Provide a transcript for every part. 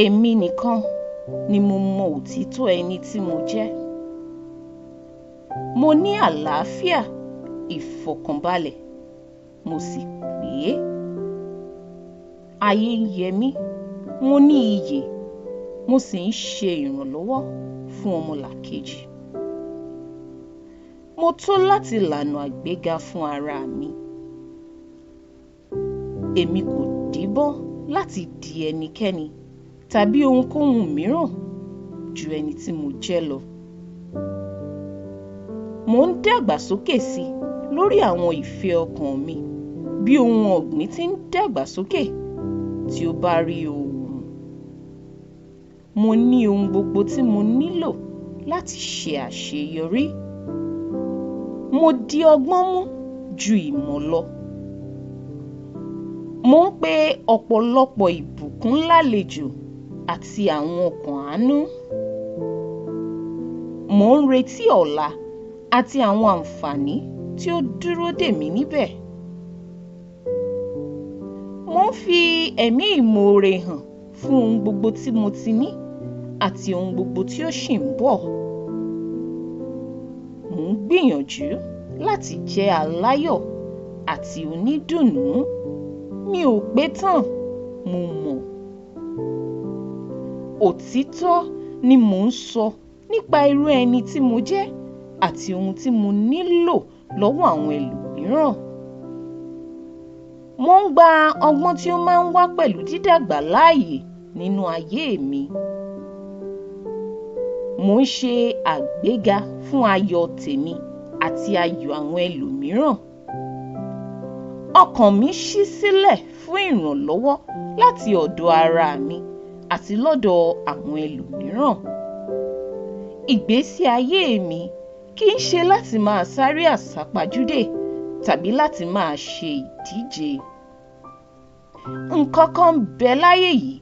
Èmi nìkan ni mo mọ òtítọ́ ẹni tí mo jẹ́. Mo ní àlàáfíà, ìfọ̀kànbalẹ̀, mo sì pé. Ayé ń yẹ mí, mo ní iyè, mo sì ń ṣe ìrànlọ́wọ́ fún ọmọlàkejì. Mo tó láti lànà àgbéga fún ara mi. Èmi kò díbọ́n láti di ẹnikẹ́ni tàbí ohunkóhun mìíràn ju ẹni tí mo jẹ́ lọ. Mò ń dàgbàsókè sí i lórí àwọn ìfẹ́ ọkàn mi bí ohun ọ̀gbìn ti ń dàgbàsókè tí ó bá rí oòrùn. Mo ní ohun gbogbo tí mo nílò láti ṣe àṣeyọrí. Mo di ọgbọ́n mú ju ìmọ̀ lọ. Mò ń pe ọ̀pọ̀lọpọ̀ ìbùkún lálejò àti àwọn ọkàn àánú. Mò ń retí ọ̀la àti àwọn àǹfààní tí ó dúró dè mí níbẹ̀. Mò ń fi ẹ̀mí ìmoore hàn fún ohun gbogbo tí mo ti ní àti ohun gbogbo tí ó ṣì ń bọ̀. Mò ń gbìyànjú láti jẹ́ aláyọ̀ àti onídùnnú. Mi ò pé tán, mo mọ̀. Òtítọ́ ni mò ń sọ nípa irú ẹni tí mo jẹ́ àti ohun tí mo nílò lọ́wọ́ àwọn ẹlòmíràn. Mò ń gba ọgbọ́n tí ó máa ń wá pẹ̀lú dídàgbà láàyè nínú ayé mi. Mò ń ṣe àgbéga fún ayọ̀ tèmi àti ayọ̀ àwọn ẹlòmíràn. Ọkàn mi ṣí sílẹ̀ fún ìrànlọ́wọ́ láti ọ̀dọ̀ ara mi àti lọ́dọ̀ àwọn ẹlòmíràn. Ìgbésí ayé mi kì í ṣe láti máa sáré àsápajúdé tàbí láti máa ṣe ìdíje. Nǹkan kan ń bẹ láyé yìí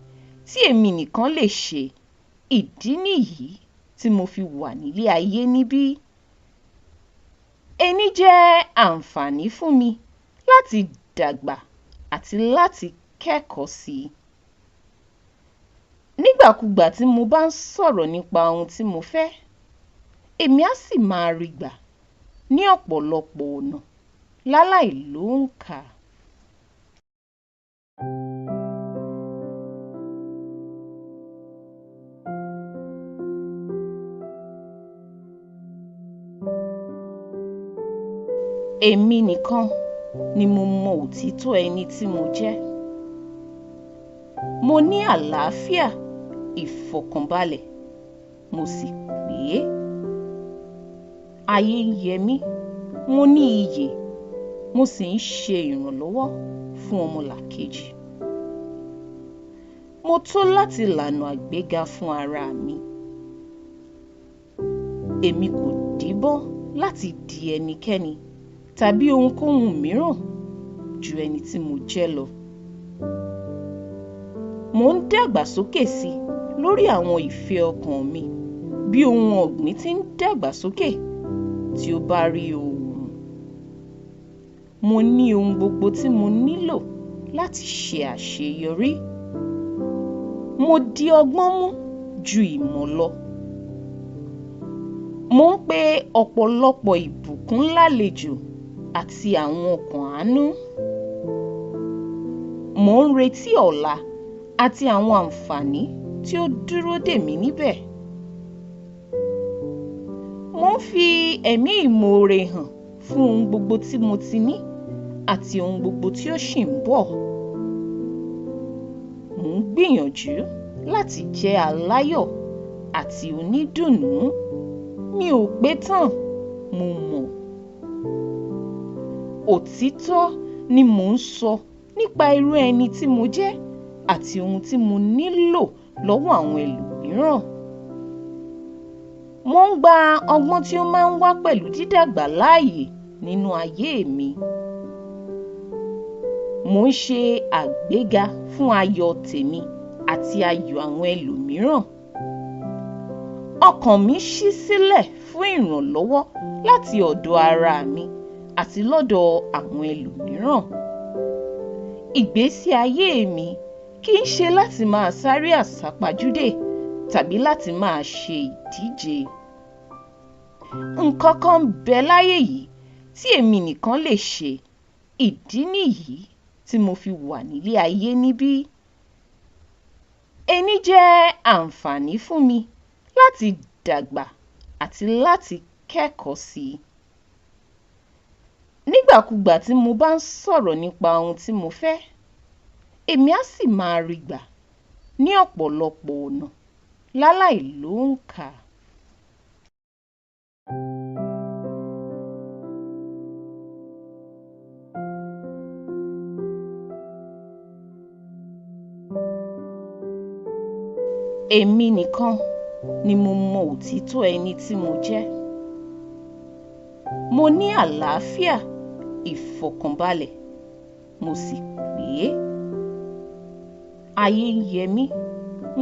tí èmi nìkan lè ṣe. Ìdí nìyí tí mo fi wà nílé ayé níbí. Ení jẹ́ àǹfààní fún mi láti dàgbà àti láti kẹ́kọ̀ọ́ sí i. Nígbàkúgbà tí mo bá ń sọ̀rọ̀ nípa ohun tí mo fẹ́, èmi á sì máa rí gbà ní ọ̀pọ̀lọpọ̀ ọ̀nà láláì lóǹkà. Èmi nìkan ni mo mọ òtítọ́ ẹni tí mo jẹ́. Mo ní àlàáfíà, ìfọ̀kànbalẹ̀, mo sì pé. Ayé ń yẹ mí, mo ní iyè, mo sì ń ṣe ìrànlọ́wọ́ fún ọmọlàkejì. Mo tó láti lànà àgbéga fún ara mi. Èmi kò díbọ́n láti di ẹnikẹ́ni tàbí ohunkóhun mìíràn ju ẹni tí mo jẹ́ lọ. Mò ń dàgbàsókè sí i lórí àwọn ìfẹ́ ọkàn mi bí ohun ọ̀gbìn ti ń dàgbàsókè tí ó bá rí oòrùn. Mo ní ohun gbogbo tí mo nílò láti ṣe àṣeyọrí. Mo di ọgbọ́n mú ju ìmọ̀ lọ. Mò ń pe ọ̀pọ̀lọpọ̀ ìbùkún lálejò àti àwọn ọkàn àánú. Mò ń retí ọ̀la àti àwọn àǹfààní tí ó dúró dè mí níbẹ̀. Mò ń fi ẹ̀mí ìmoore hàn fún ohun gbogbo tí mo ti ní àti ohun gbogbo tí ó ṣì ń bọ̀. Mò ń gbìyànjú láti jẹ́ aláyọ̀ àti onídùnnú. Mi ò pé tán, mo mọ̀. Òtítọ́ ni mò ń sọ nípa irú ẹni tí mo jẹ́ àti ohun tí mo nílò lọ́wọ́ àwọn ẹlòmíràn. Mò ń gba ọgbọ́n tí ó máa ń wá pẹ̀lú dídàgbà láàyè nínú ayé mi. Mò ń ṣe àgbéga fún ayọ̀ tèmi àti ayọ̀ àwọn ẹlòmíràn. Ọkàn mi ṣí sílẹ̀ fún ìrànlọ́wọ́ láti ọ̀dọ̀ ara mi àti lọ́dọ̀ àwọn ẹlòmíràn. Ìgbésí ayé mi kì í ṣe láti máa sáré àsápajúdé tàbí láti máa ṣe ìdíje. Nǹkan kan ń bẹ láyé yìí tí èmi nìkan lè ṣe. Ìdí nìyí tí mo fi wà nílé ayé níbí. Ení jẹ́ àǹfààní fún mi láti dàgbà àti láti kẹ́kọ̀ọ́ sí i. Nígbàkúgbà tí mo bá ń sọ̀rọ̀ nípa ohun tí mo fẹ́, èmi á sì máa rí gbà ní ọ̀pọ̀lọpọ̀ ọ̀nà láláì lóǹkà. Èmi nìkan ni mo mọ òtítọ́ ẹni tí mo jẹ́. Mo ní àlàáfíà, ìfọ̀kànbalẹ̀, mo sì pé. Ayé ń yẹ mí,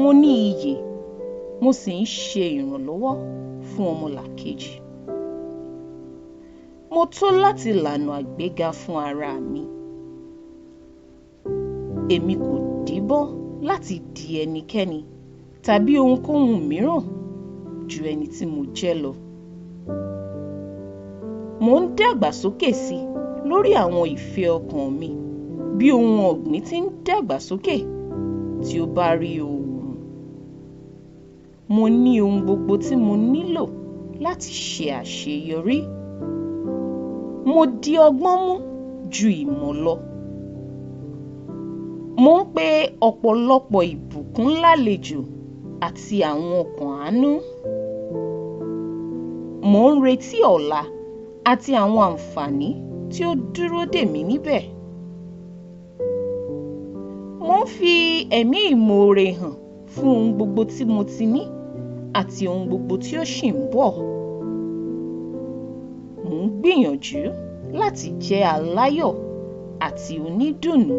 mo ní iyè, mo sì ń ṣe ìrànlọ́wọ́ fún ọmọlàkejì. Mo tó láti lànà àgbéga fún ara mi. Èmi kò díbọ́n láti di ẹnikẹ́ni tàbí ohunkóhun mìíràn ju ẹni tí mo jẹ́ lọ. Mò ń dàgbàsókè sí i lórí àwọn ìfẹ́ ọkàn mi bí ohun ọ̀gbìn tí ń dàgbàsókè tí ó bá rí oòrùn. Mo ní ohun gbogbo tí mo nílò láti ṣe àṣeyọrí. Mo di ọgbọ́n mú ju ìmọ̀ lọ. Mò ń pe ọ̀pọ̀lọpọ̀ ìbùkún lálejò àti àwọn ọkàn àánú. Mò ń retí ọ̀la àti àwọn àǹfààní tí ó dúró dè mí níbẹ̀. Mò ń fi ẹ̀mí ìmoore hàn fún ohun gbogbo tí mo ti ní àti ohun gbogbo tí ó ṣì ń bọ̀. Mò ń gbìyànjú láti jẹ́ aláyọ̀ àti onídùnnú.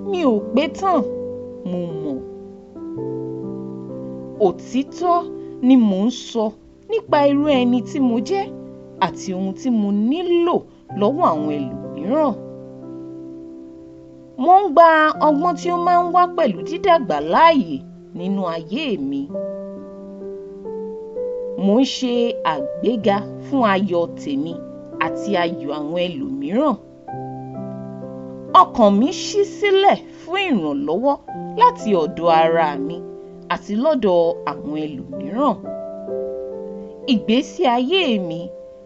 Mi ò pé tán, mo mọ̀. Òtítọ́ ni mò ń sọ nípa irú ẹni tí mo jẹ́ àti ohun tí mo nílò lọ́wọ́ àwọn ẹlòmíràn. Mò ń gba ọgbọ́n tí ó máa ń wá pẹ̀lú dídàgbà láàyè nínú ayé mi. Mò ń ṣe àgbéga fún ayọ̀ tèmi àti ayọ̀ àwọn ẹlòmíràn. Ọkàn mi ṣí sílẹ̀ fún ìrànlọ́wọ́ láti ọ̀dọ̀ ara mi àti lọ́dọ̀ àwọn ẹlòmíràn. Ìgbésí ayé mi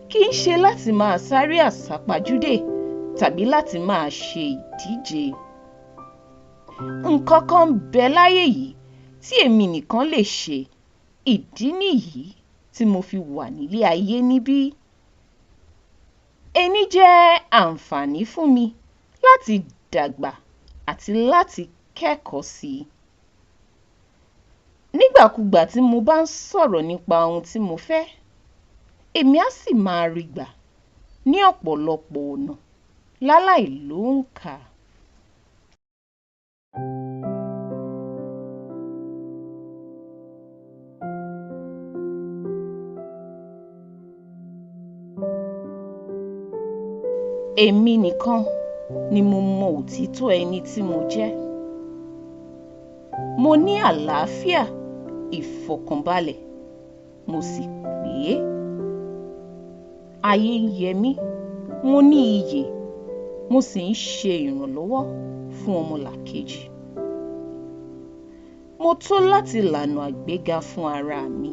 kì í ṣe láti máa sáré àsápajúdé tàbí láti máa ṣe ìdíje. Nǹkan kan ń bẹ láyé yìí tí èmi nìkan lè ṣe. Ìdí nìyí tí mo fi wà nílé ayé níbí. Ení jẹ́ àǹfààní fún mi láti dàgbà àti láti kẹ́kọ̀ọ́ sí i. Nígbàkúgbà tí mo bá ń sọ̀rọ̀ nípa ohun tí mo fẹ́, èmi á sì máa rí gbà ní ọ̀pọ̀lọpọ̀ ọ̀nà láláì lóǹkà. Èmi nìkan ni mo mọ òtítọ́ ẹni tí mo jẹ́. Mo ní àlàáfíà, ìfọ̀kànbalẹ̀, mo sì pé. Ayé ń yẹ mí, mo ní iyè, mo sì ń ṣe ìrànlọ́wọ́ fún ọmọlàkejì. Mo tó láti lànà àgbéga fún ara mi.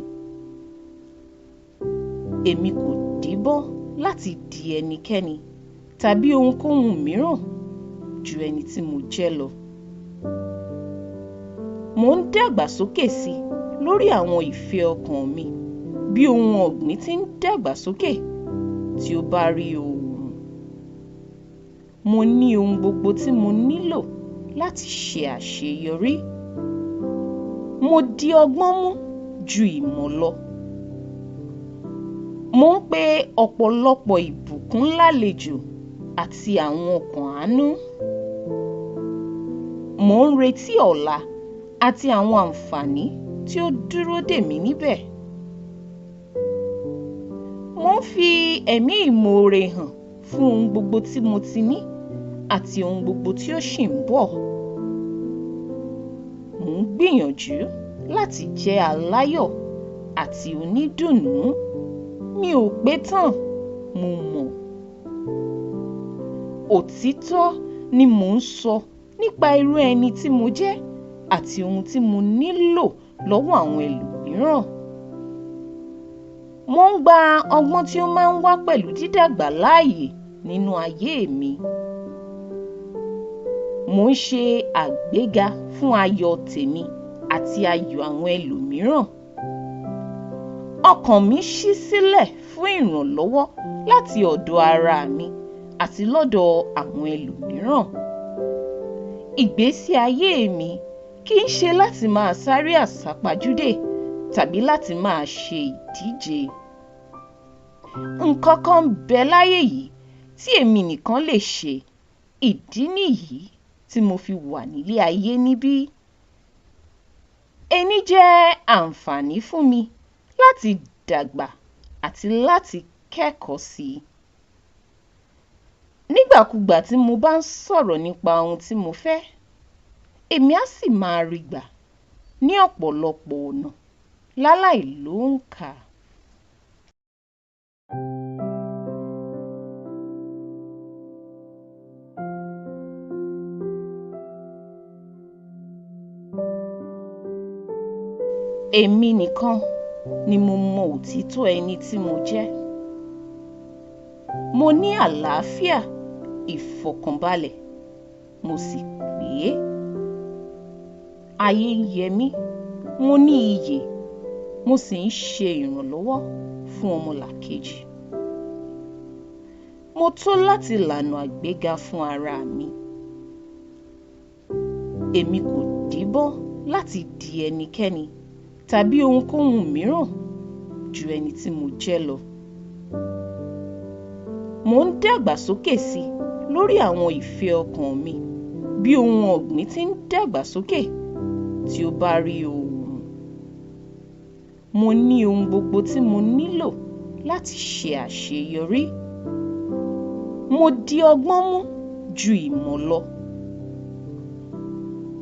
Èmi kò díbọ́n láti di ẹnikẹ́ni tàbí ohunkóhun mìíràn ju ẹni tí mo jẹ́ lọ. Mò ń dàgbàsókè sí i lórí àwọn ìfẹ́ ọkàn mi bí ohun ọ̀gbìn tí ń dàgbàsókè tí ó bá rí oòrùn. Mo ní ohun gbogbo tí mo nílò láti ṣe àṣeyọrí. Mo di ọgbọ́n mú ju ìmọ̀ lọ. Mò ń pe ọ̀pọ̀lọpọ̀ ìbùkún lálejò àti àwọn ọkàn àánú. Mò ń retí ọ̀la àti àwọn àǹfààní tí ó dúró dè mí níbẹ̀. Mò ń fi ẹ̀mí ìmoore hàn fún ohun gbogbo tí mo ti ní àti ohun gbogbo tí ó ṣì ń bọ̀. gbìyànjú láti jẹ́ aláyọ̀ àti onídùnnú. Mi ò pé tán, mo mọ̀. Òtítọ́ ni mò ń sọ nípa irú ẹni tí mo jẹ́ àti ohun tí mo nílò lọ́wọ́ àwọn ẹlòmíràn. Mo ń gba ọgbọ́n tí ó máa ń wá pẹ̀lú dídàgbà láàyè nínú ayé mi. Mo ń ṣe àgbéga fún ayọ̀ tèmi àti ayọ̀ àwọn ẹlòmíràn. Ọkàn mi ṣí sílẹ̀ fún ìrànlọ́wọ́ láti ọ̀dọ̀ ara mi àti lọ́dọ̀ àwọn ẹlòmíràn. Ìgbésí ayé mi kì í ṣe láti máa sáré àsápajúdé tàbí láti máa ṣe ìdíje. Nǹkan kan ń bẹ láyé yìí tí èmi nìkan lè ṣe. Ìdí nìyí tí mo fi wà nílé ayé níbí. Ení jẹ́ àǹfààní fún mi láti dàgbà àti láti kẹ́kọ̀ọ́ sí i. Nígbàkúgbà tí mo bá ń sọ̀rọ̀ nípa ohun tí mo fẹ́, èmi á sì máa rí gbà ní ọ̀pọ̀lọpọ̀ ọ̀nà láláì lóǹkà. Èmi nìkan ni mo mọ òtítọ́ ẹni tí mo jẹ́. Mo ní àlàáfíà, ìfọ̀kànbalẹ̀, mo sì pé. Ayé ń yẹ mí, mo ní iyè, mo sì ń ṣe ìrànlọ́wọ́ fún ọmọlàkejì. Mo tó láti lànà àgbéga fún ara mi. Èmi kò díbọ́n láti di ẹnikẹ́ni tàbí ohunkóhun mìíràn ju ẹni tí mo jẹ́ lọ. Mo ń dàgbàsókè sí i lórí àwọn ìfẹ́ ọkàn mi bí ohun ọ̀gbìn tí ń dàgbàsókè tí ó bá rí oòrùn. Mo ní ohun gbogbo tí mo nílò láti ṣe àṣeyọrí. Mo di ọgbọ́n mú ju ìmọ̀ lọ.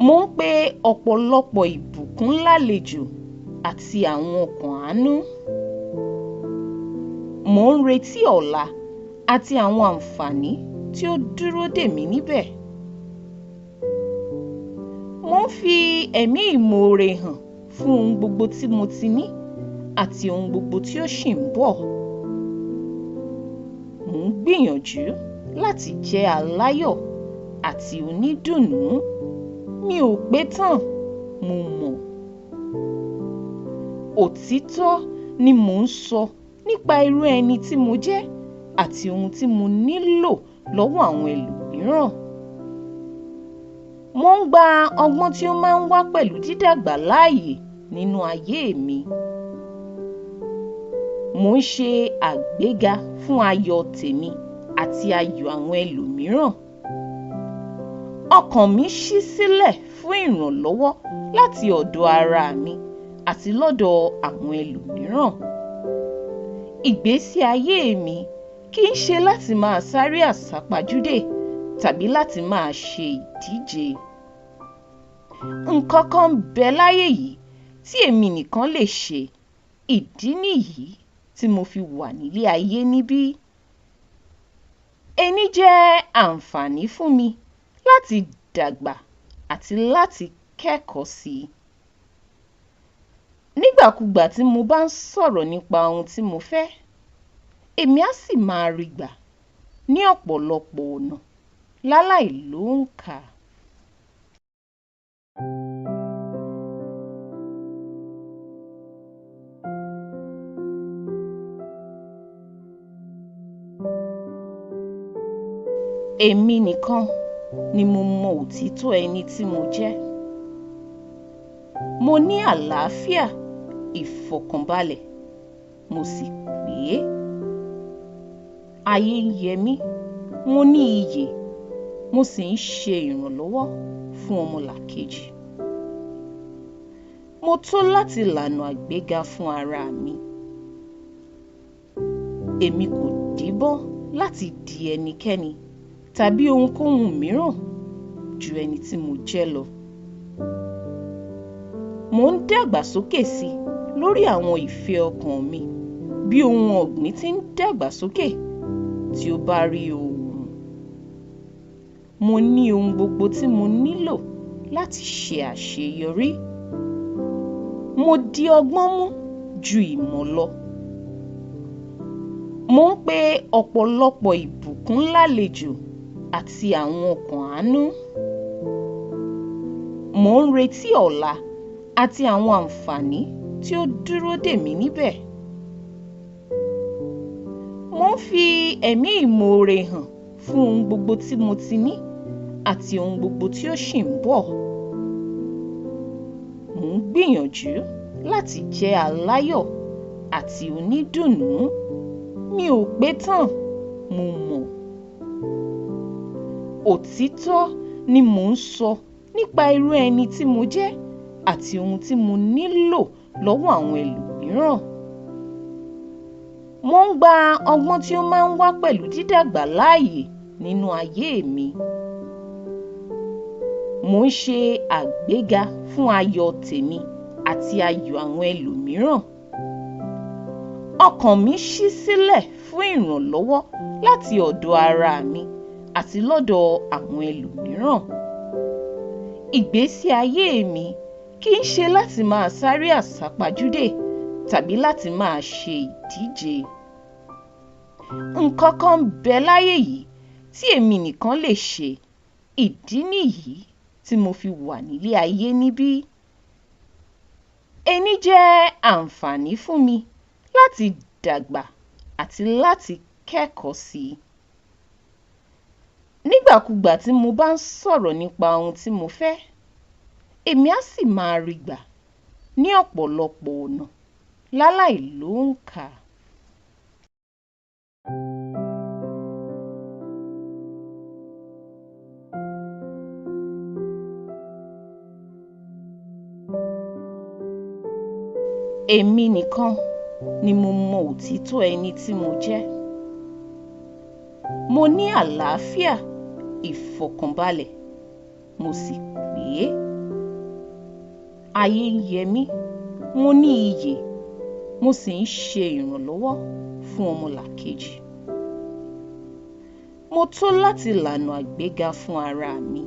Mo ń pe ọ̀pọ̀lọpọ̀ ìbùkún lálejò àti àwọn ọkàn àánú. Mo ń retí ọ̀la àti àwọn àǹfààní tí ó dúró dè mí níbẹ̀. Mo ń fi ẹ̀mí ìmoore hàn fún ohun gbogbo tí mo ti ní àti ohun gbogbo tí ó ṣì ń bọ̀. Mo ń gbìyànjú láti jẹ́ aláyọ̀ àti onídùnnú. Mi ò pé tán, mo mọ̀. Òtítọ́ ni mò ń sọ nípa irú ẹni tí mo jẹ́ àti ohun tí mo nílò lọ́wọ́ àwọn ẹlòmíràn. Mo ń gba ọgbọ́n tí ó máa ń wá pẹ̀lú dídàgbà láàyè nínú ayé mi. Mo ń ṣe àgbéga fún ayọ̀ tèmi àti ayọ̀ àwọn ẹlòmíràn. Ọkàn mi ṣí sílẹ̀ fún ìrànlọ́wọ́ láti ọ̀dọ̀ ara mi àti lọ́dọ̀ àwọn ẹlòmíràn. Ìgbésí ayé mi kì í ṣe láti máa sáré àsápajúdé tàbí láti máa ṣe ìdíje. Nǹkan kan ń bẹ láyé yìí tí èmi nìkan lè ṣe. Ìdí nìyí tí mo fi wà nílé ayé níbí. Ení jẹ́ àǹfààní fún mi láti dàgbà àti láti kẹ́kọ̀ọ́ sí i. Nígbàkúgbà tí mo bá ń sọ̀rọ̀ nípa ohun tí mo fẹ́, èmi á sì máa rí gbà ní ọ̀pọ̀lọpọ̀ ọ̀nà láláì lóǹkà. Èmi nìkan ni mo mọ òtítọ́ ẹni tí mo jẹ́. Mo ní àlàáfíà, ìfọ̀kànbalẹ̀, mo sì pé. Ayé ń yẹ mí, mo ní iyè, mo sì ń ṣe ìrànlọ́wọ́ fún ọmọlàkejì. Mo tó láti lànà àgbéga fún ara mi. Èmi kò díbọ́n láti di ẹnikẹ́ni tàbí ohunkóhun mìíràn ju ẹni tí mo jẹ́ lọ. Mò ń dàgbàsókè sí lórí àwọn ìfẹ́ ọkàn mi bí ohun ọ̀gbìn tí ń dàgbàsókè tí ó bá rí oòrùn. Mo ní ohun gbogbo tí mo nílò láti ṣe àṣeyọrí. Mo di ọgbọ́n mú ju ìmọ̀ lọ. Mò ń pe ọ̀pọ̀lọpọ̀ ìbùkún lálejò àti àwọn ọkàn àánú. Mò ń retí ọ̀la àti àwọn àǹfààní tí ó dúró dè mí níbẹ̀. Mò ń fi ẹ̀mí ìmoore hàn fún ohun gbogbo tí mo ti ní àti ohun gbogbo tí ó ṣì ń bọ̀. Mò ń gbìyànjú láti jẹ́ aláyọ̀ àti onídùnnú. Mi ò pé tán, mo mọ̀. Òtítọ́ ni mò ń sọ nípa irú ẹni tí mo jẹ́ àti ohun tí mo nílò lọ́wọ́ àwọn ẹlòmíràn. Mò ń gba ọgbọ́n tí ó máa ń wá pẹ̀lú dídàgbà láàyè nínú ayé mi. Mò ń ṣe àgbéga fún ayọ̀ tèmi àti ayọ̀ àwọn ẹlòmíràn. Ọkàn mi ṣí sílẹ̀ fún ìrànlọ́wọ́ láti ọ̀dọ̀ ara mi àti lọ́dọ̀ àwọn ẹlòmíràn. Ìgbésí ayé mi kì í ṣe láti máa sáré àsápajúdé tàbí láti máa ṣe ìdíje. Nǹkan kan ń bẹ láyé yìí tí èmi nìkan lè ṣe. Ìdí nìyí tí mo fi wà nílé ayé níbí. Ení jẹ́ àǹfààní fún mi láti dàgbà àti láti kẹ́kọ̀ọ́ sí i. Nígbàkúgbà tí mo bá ń sọ̀rọ̀ nípa ohun tí mo fẹ́, èmi á sì máa rí gbà ní ọ̀pọ̀lọpọ̀ ọ̀nà láláì lóǹkà. Èmi nìkan ni mo mọ òtítọ́ ẹni tí mo jẹ́. Mo ní àlàáfíà, ìfọ̀kànbalẹ̀, mo sì pé. Ayé ń yẹ mí, mo ní iyè, mo sì ń ṣe ìrànlọ́wọ́ fún ọmọlàkejì. Mo tó láti lànà àgbéga fún ara mi.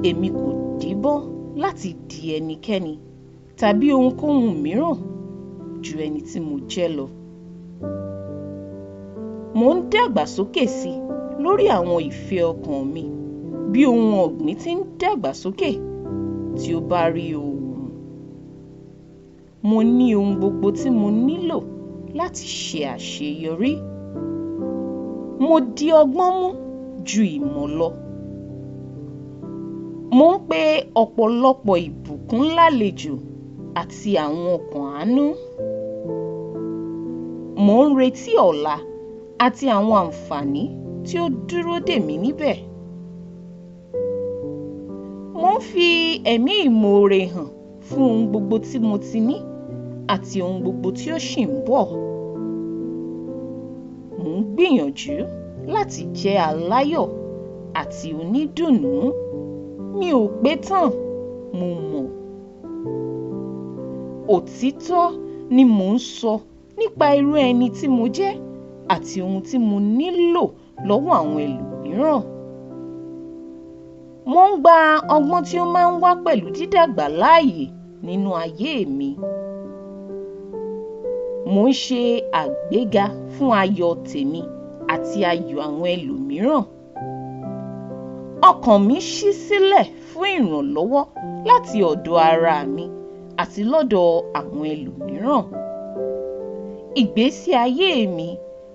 Èmi kò díbọ́n láti di ẹnikẹ́ni tàbí ohunkóhun mìíràn ju ẹni tí mo jẹ́ lọ. Mò ń dàgbàsókè sí lórí àwọn ìfẹ́ ọkàn mi bí ohun ọ̀gbìn tí ń dàgbàsókè tí ó bá rí oòrùn. Mo ní ohun gbogbo tí mo nílò láti ṣe àṣeyọrí. Mo di ọgbọ́n mú ju ìmọ̀ lọ. Mò ń pe ọ̀pọ̀lọpọ̀ ìbùkún lálejò àti àwọn ọkàn àánú. Mò ń retí ọ̀la àti àwọn àǹfààní tí ó dúró dè mí níbẹ̀. Mò ń fi ẹ̀mí ìmoore hàn fún ohun gbogbo tí mo ti ní àti ohun gbogbo tí ó ṣì ń bọ̀. Mò ń gbìyànjú láti jẹ́ aláyọ̀ àti onídùnnú. Mi ò pé tán, mo mọ̀. Òtítọ́ ni mò ń sọ nípa irú ẹni tí mo jẹ́ àti ohun tí mo nílò lọ́wọ́ àwọn ẹlòmíràn. Mò ń gba ọgbọ́n tí ó máa ń wá pẹ̀lú dídàgbà láàyè nínú ayé mi. Mò ń ṣe àgbéga fún ayọ̀ tèmi àti ayọ̀ àwọn ẹlòmíràn. Ọkàn mi ṣí sílẹ̀ fún ìrànlọ́wọ́ láti ọ̀dọ̀ ara mi àti lọ́dọ̀ àwọn ẹlòmíràn. Ìgbésí ayé mi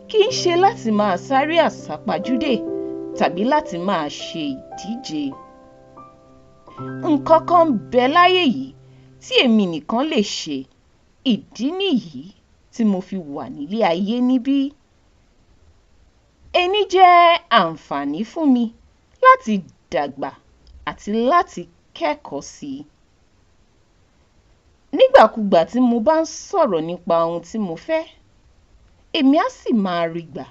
kì í ṣe láti máa sáré àsápajúdé tàbí láti máa ṣe ìdíje. Nǹkan kan ń bẹ láyé yìí tí èmi nìkan lè ṣe. Ìdí nìyí tí mo fi wà nílé ayé níbí. Ení jẹ́ àǹfààní fún mi láti dàgbà àti láti kẹ́kọ̀ọ́ sí i. Nígbàkúgbà tí mo bá ń sọ̀rọ̀ nípa ohun tí mo fẹ́, èmi á sì máa rí gbà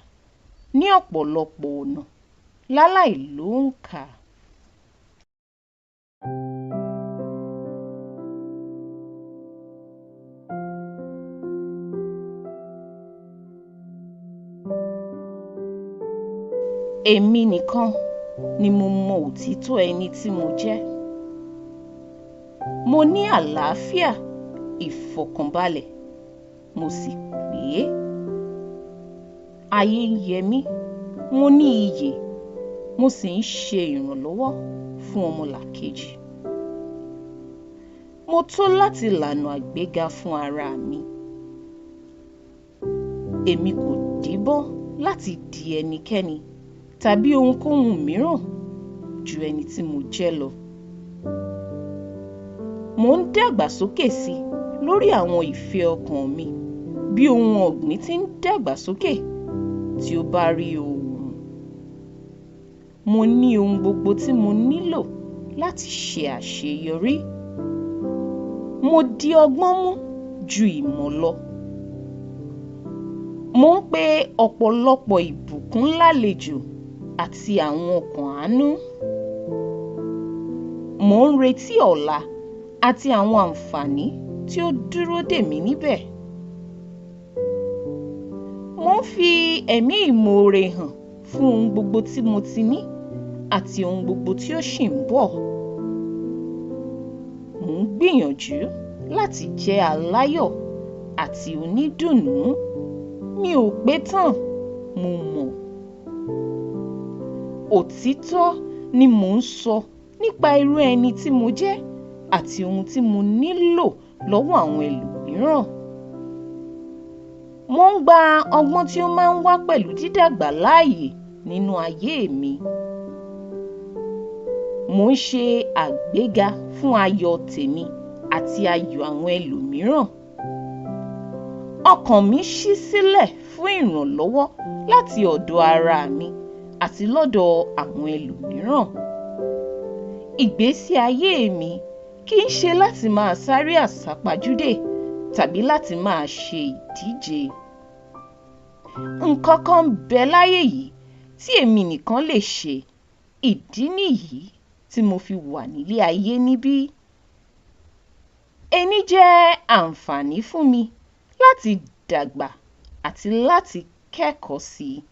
ní ọ̀pọ̀lọpọ̀ ọ̀nà láláì lóǹkà. Èmi nìkan ni mo mọ òtítọ́ ẹni tí mo jẹ́. Mo ní àlàáfíà, ìfọ̀kànbalẹ̀, mo sì pé. Ayé ń yẹ mí, mo ní iyè, mo sì ń ṣe ìrànlọ́wọ́ fún ọmọlàkejì. Mo tó láti lànà àgbéga fún ara mi. Èmi kò díbọ́n láti di ẹnikẹ́ni tàbí ohunkóhun mìíràn ju ẹni tí mo jẹ́ lọ. Mò ń dàgbàsókè sí lórí àwọn ìfẹ́ ọkàn mi bí ohun ọ̀gbìn tí ń dàgbàsókè tí ó bá rí oòrùn. Mo ní ohun gbogbo tí mo nílò láti ṣe àṣeyọrí. Mo di ọgbọ́n mú ju ìmọ̀ lọ. Mò ń pe ọ̀pọ̀lọpọ̀ ìbùkún lálejò àti àwọn ọkàn àánú. Mò ń retí ọ̀la àti àwọn àǹfààní tí ó dúró dè mí níbẹ̀. Mò ń fi ẹ̀mí ìmoore hàn fún ohun gbogbo tí mo ti ní àti ohun gbogbo tí ó ṣì ń bọ̀. Mò ń gbìyànjú láti jẹ́ aláyọ̀ àti onídùnnú. Mi ò pé tán, mo mọ̀. Òtítọ́ ni mò ń sọ nípa irú ẹni tí mo jẹ́ àti ohun tí mo nílò lọ́wọ́ àwọn ẹlòmíràn. Mò ń gba ọgbọ́n tí ó máa ń wá pẹ̀lú dídàgbà láàyè nínú ayé mi. Mò ń ṣe àgbéga fún ayọ̀ tèmi àti ayọ̀ àwọn ẹlòmíràn. Ọkàn mi ṣí sílẹ̀ fún ìrànlọ́wọ́ láti ọ̀dọ̀ ara mi àti lọ́dọ̀ àwọn ẹlòmíràn. Ìgbésí ayé mi kì í ṣe láti máa sáré àsápajúdé tàbí láti máa ṣe ìdíje. Nǹkan kan ń bẹ láyé yìí tí èmi nìkan lè ṣe. Ìdí nìyí tí mo fi wà nílé ayé níbí. Ení jẹ́ àǹfààní fún mi láti dàgbà àti láti kẹ́kọ̀ọ́ sí i.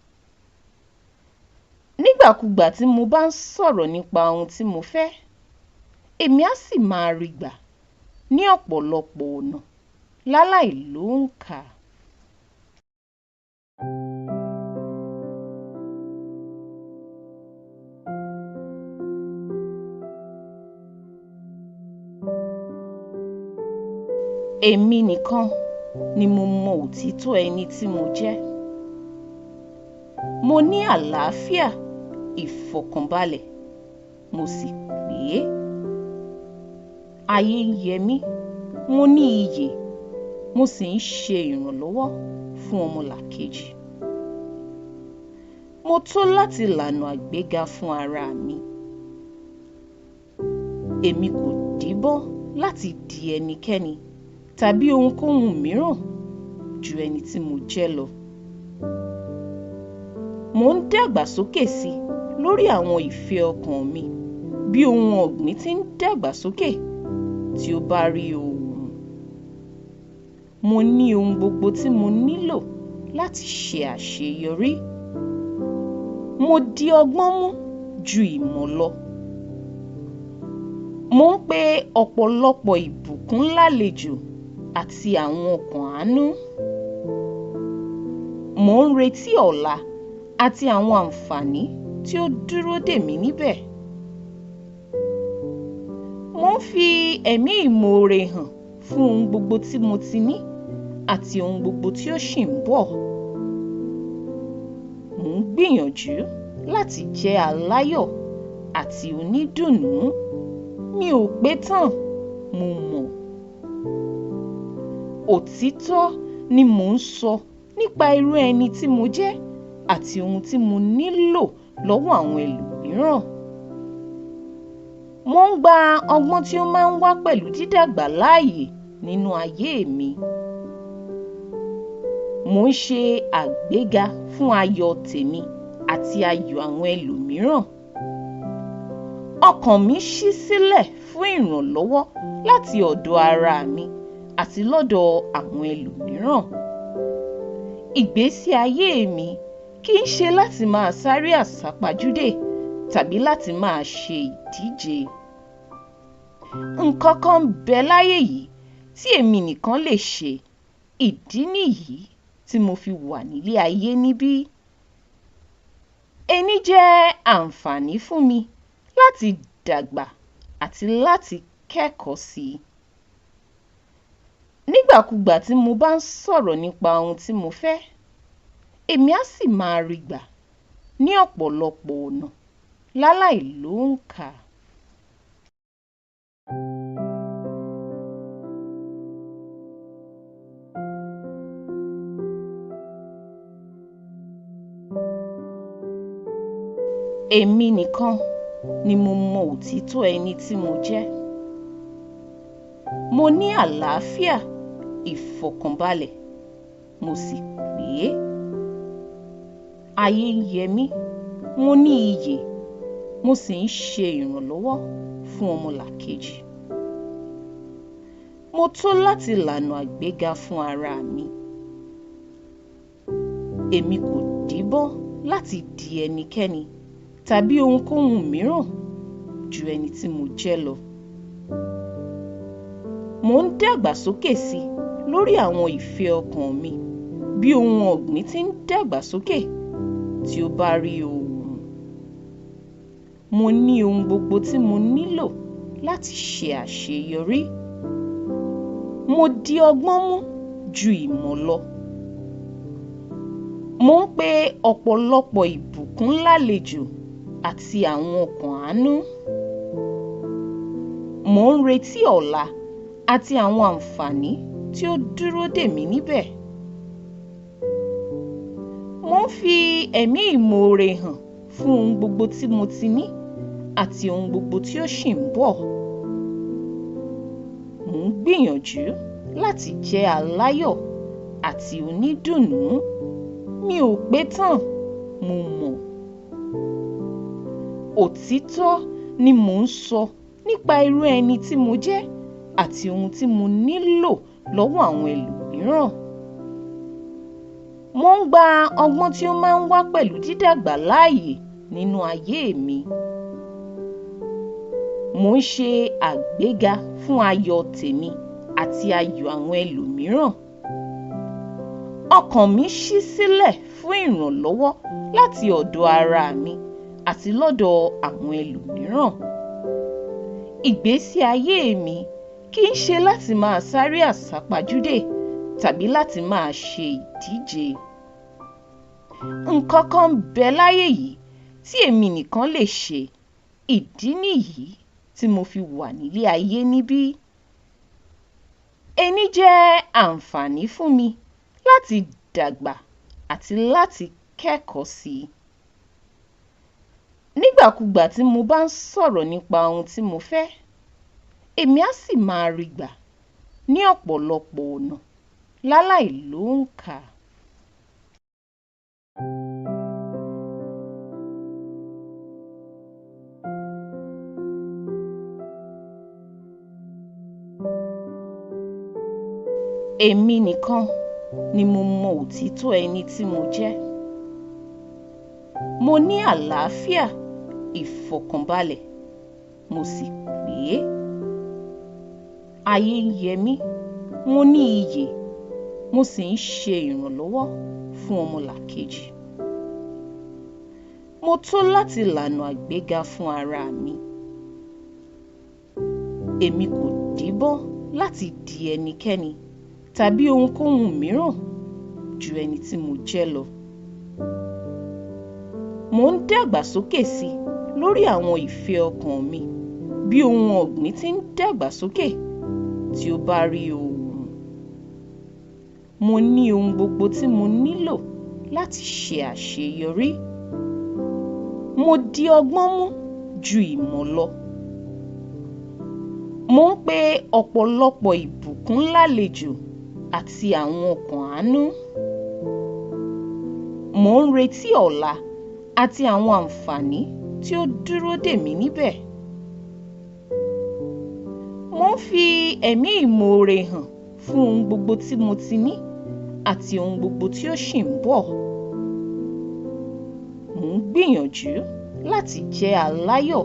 Nígbàkúgbà tí mo bá ń sọ̀rọ̀ nípa ohun tí mo fẹ́, èmi á sì máa rí gbà ní ọ̀pọ̀lọpọ̀ ọ̀nà láláì lóǹkà. Èmi nìkan ni mo mọ òtítọ́ ẹni tí mo jẹ́. Mo ní àlàáfíà, ìfọ̀kànbalẹ̀, mo sì pé. Ayé ń yẹ mí, mo ní iyè, mo sì ń ṣe ìrànlọ́wọ́ fún ọmọlàkejì. Mo tó láti lànà àgbéga fún ara mi. Èmi kò díbọ́n láti di ẹnikẹ́ni tàbí ohunkóhun mìíràn ju ẹni tí mo jẹ́ lọ. Mò ń dàgbàsókè sí lórí àwọn ìfẹ́ ọkàn mi bí ohun ọ̀gbìn tí ń dàgbàsókè tí ó bá rí oòrùn. Mo ní ohun gbogbo tí mo nílò láti ṣe àṣeyọrí. Mo di ọgbọ́n mú ju ìmọ̀ lọ. Mò ń pe ọ̀pọ̀lọpọ̀ ìbùkún lálejò àti àwọn ọkàn àánú. Mò ń retí ọ̀la àti àwọn àǹfààní tí ó dúró dè mí níbẹ̀. Mò ń fi ẹ̀mí ìmoore hàn fún ohun gbogbo tí mo ti ní àti ohun gbogbo tí ó ṣì ń bọ̀. Mò ń gbìyànjú láti jẹ́ aláyọ̀ àti onídùnnú. Mi ò pé tán, mo mọ̀. Òtítọ́ ni mò ń sọ nípa irú ẹni tí mo jẹ́ àti ohun tí mo nílò lọ́wọ́ àwọn ẹlòmíràn. Mò ń gba ọgbọ́n tí ó máa ń wá pẹ̀lú dídàgbà láàyè nínú ayé mi. Mò ń ṣe àgbéga fún ayọ̀ tèmi àti ayọ̀ àwọn ẹlòmíràn. Ọkàn mi ṣí sílẹ̀ fún ìrànlọ́wọ́ láti ọ̀dọ̀ ara mi àti lọ́dọ̀ àwọn ẹlòmíràn. Ìgbésí ayé mi kì í ṣe láti máa sáré àsápajúdé tàbí láti máa ṣe ìdíje. Nǹkan kan ń bẹ láyé yìí tí èmi nìkan lè ṣe. Ìdí nìyí tí mo fi wà nílé ayé níbí. Ení jẹ́ àǹfààní fún mi láti dàgbà àti láti kẹ́kọ̀ọ́ sí i. Nígbàkúgbà tí mo bá ń sọ̀rọ̀ nípa ohun tí mo fẹ́, èmi á sì máa rí gbà ní ọ̀pọ̀lọpọ̀ ọ̀nà láláì lóǹkà. Èmi nìkan ni mo mọ òtítọ́ ẹni tí mo jẹ́. Mo ní àlàáfíà, ìfọ̀kànbalẹ̀, mo sì pé. Ayé ń yẹ mí, mo ní iyè, mo sì ń ṣe ìrànlọ́wọ́ fún ọmọlàkejì. Mo tó láti lànà àgbéga fún ara mi. Èmi kò díbọ́n láti di ẹnikẹ́ni tàbí ohunkóhun mìíràn ju ẹni tí mo jẹ́ lọ. Mò ń dàgbàsókè sí i lórí àwọn ìfẹ́ ọkàn mi bí ohun ọ̀gbìn tí ń dàgbàsókè tí ó bá rí oòrùn. Mo ní ohun gbogbo tí mo nílò láti ṣe àṣeyọrí. Mo di ọgbọ́n mú ju ìmọ̀ lọ. Mò ń pe ọ̀pọ̀lọpọ̀ ìbùkún lálejò àti àwọn ọkàn àánú. Mò ń retí ọ̀la àti àwọn àǹfààní tí ó dúró dè mí níbẹ̀. Mò ń fi ẹ̀mí ìmoore hàn fún ohun gbogbo tí mo ti ní àti ohun gbogbo tí ó ṣì ń bọ̀. Mò ń gbìyànjú láti jẹ́ aláyọ̀ àti onídùnnú. Mi ò pé tán, mo mọ̀. Òtítọ́ ni mò ń sọ nípa irú ẹni tí mo jẹ́ àti ohun tí mo nílò lọ́wọ́ àwọn ẹlòmíràn. Mò ń gba ọgbọ́n tí ó máa ń wá pẹ̀lú dídàgbà láàyè nínú ayé mi. Mò ń ṣe àgbéga fún ayọ̀ tèmi àti ayọ̀ àwọn ẹlòmíràn. Ọkàn mi ṣí sílẹ̀ fún ìrànlọ́wọ́ láti ọ̀dọ̀ ara mi àti lọ́dọ̀ àwọn ẹlòmíràn. Ìgbésí ayé mi kì í ṣe láti máa sáré àsápajúdé tàbí láti máa ṣe ìdíje. Nǹkan kan ń bẹ láyé yìí tí èmi nìkan lè ṣe. Ìdí nìyí tí mo fi wà nílé ayé níbí. Ení jẹ́ àǹfààní fún mi láti dàgbà àti láti kẹ́kọ̀ọ́ sí i. Nígbàkúgbà tí mo bá ń sọ̀rọ̀ nípa ohun tí mo fẹ́, èmi á sì máa rí gbà ní ọ̀pọ̀lọpọ̀ ọ̀nà láláì lóǹkà. Èmi nìkan ni mo mọ òtítọ́ ẹni tí mo jẹ́. Mo ní àlàáfíà, ìfọ̀kànbalẹ̀, mo sì pé. Ayé ń yẹ mí, mo ní iyè, mo sì ń ṣe ìrànlọ́wọ́ fún ọmọlàkejì. Mo tó láti lànà àgbéga fún ara mi. Èmi kò díbọ́n láti di ẹnikẹ́ni tàbí ohunkóhun mìíràn ju ẹni tí mo jẹ́ lọ. Mò ń dàgbàsókè sí i lórí àwọn ìfẹ́ ọkàn mi bí ohun ọ̀gbìn tí ń dàgbàsókè tí ó bá rí oòrùn. Mo ní ohun gbogbo tí mo nílò láti ṣe àṣeyọrí. Mo di ọgbọ́n mú ju ìmọ̀ lọ. Mò ń pe ọ̀pọ̀lọpọ̀ ìbùkún lálejò àti àwọn ọkàn àánú. Mò ń retí ọ̀la àti àwọn àǹfààní tí ó dúró dè mí níbẹ̀. Mò ń fi ẹ̀mí ìmoore hàn fún ohun gbogbo tí mo ti ní àti ohun gbogbo tí ó ṣì ń bọ̀. gbìyànjú láti jẹ́ aláyọ̀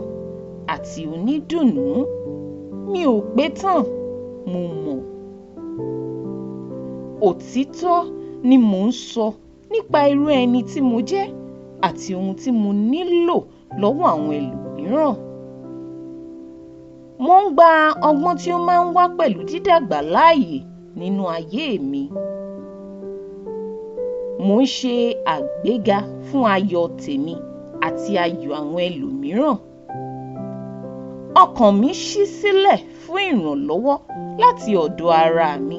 àti onídùnnú. Mi ò pé tán, mo mọ̀. Òtítọ́ ni mò ń sọ nípa irú ẹni tí mo jẹ́ àti ohun tí mo nílò lọ́wọ́ àwọn ẹlòmíràn. Mo ń gba ọgbọ́n tí ó máa ń wá pẹ̀lú dídàgbà láàyè nínú ayé mi. Mo ń ṣe àgbéga fún ayọ̀ tèmi àti ayọ̀ àwọn ẹlòmíràn. Ọkàn mi ṣí sílẹ̀ fún ìrànlọ́wọ́ láti ọ̀dọ̀ ara mi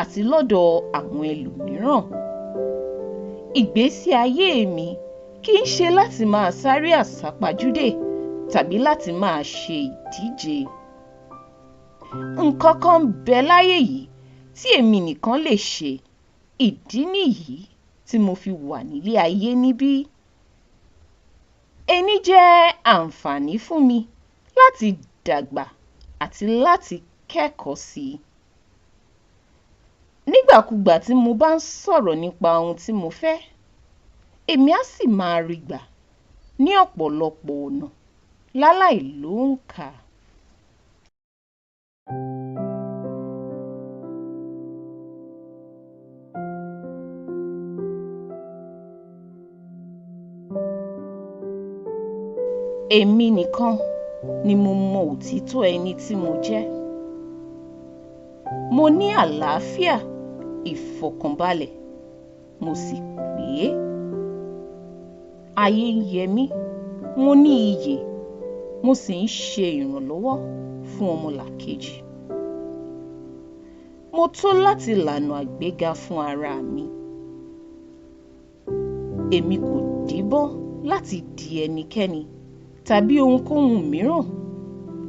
àti lọ́dọ̀ àwọn ẹlòmíràn. Ìgbésí ayé mi kì í ṣe láti máa sáré àsápajúdé tàbí láti máa ṣe ìdíje. Nǹkan kan ń bẹ láyé yìí tí èmi nìkan lè ṣe. Ìdí nìyí tí mo fi wà nílé ayé níbí. Ení jẹ́ àǹfààní fún mi láti dàgbà àti láti kẹ́kọ̀ọ́ sí i. Nígbàkúgbà tí mo bá ń sọ̀rọ̀ nípa ohun tí mo fẹ́, èmi á sì máa rí gbà ní ọ̀pọ̀lọpọ̀ ọ̀nà láláì lóǹkà. Èmi nìkan ni mo mọ òtítọ́ ẹni tí mo jẹ́. Mo ní àlàáfíà, ìfọ̀kànbalẹ̀, mo sì pé. Ayé ń yẹ mí, mo ní iyè, mo sì ń ṣe ìrànlọ́wọ́ fún ọmọlàkejì. Mo tó láti lànà àgbéga fún ara mi. Èmi kò díbọ́n láti di ẹnikẹ́ni tàbí ohunkóhun mìíràn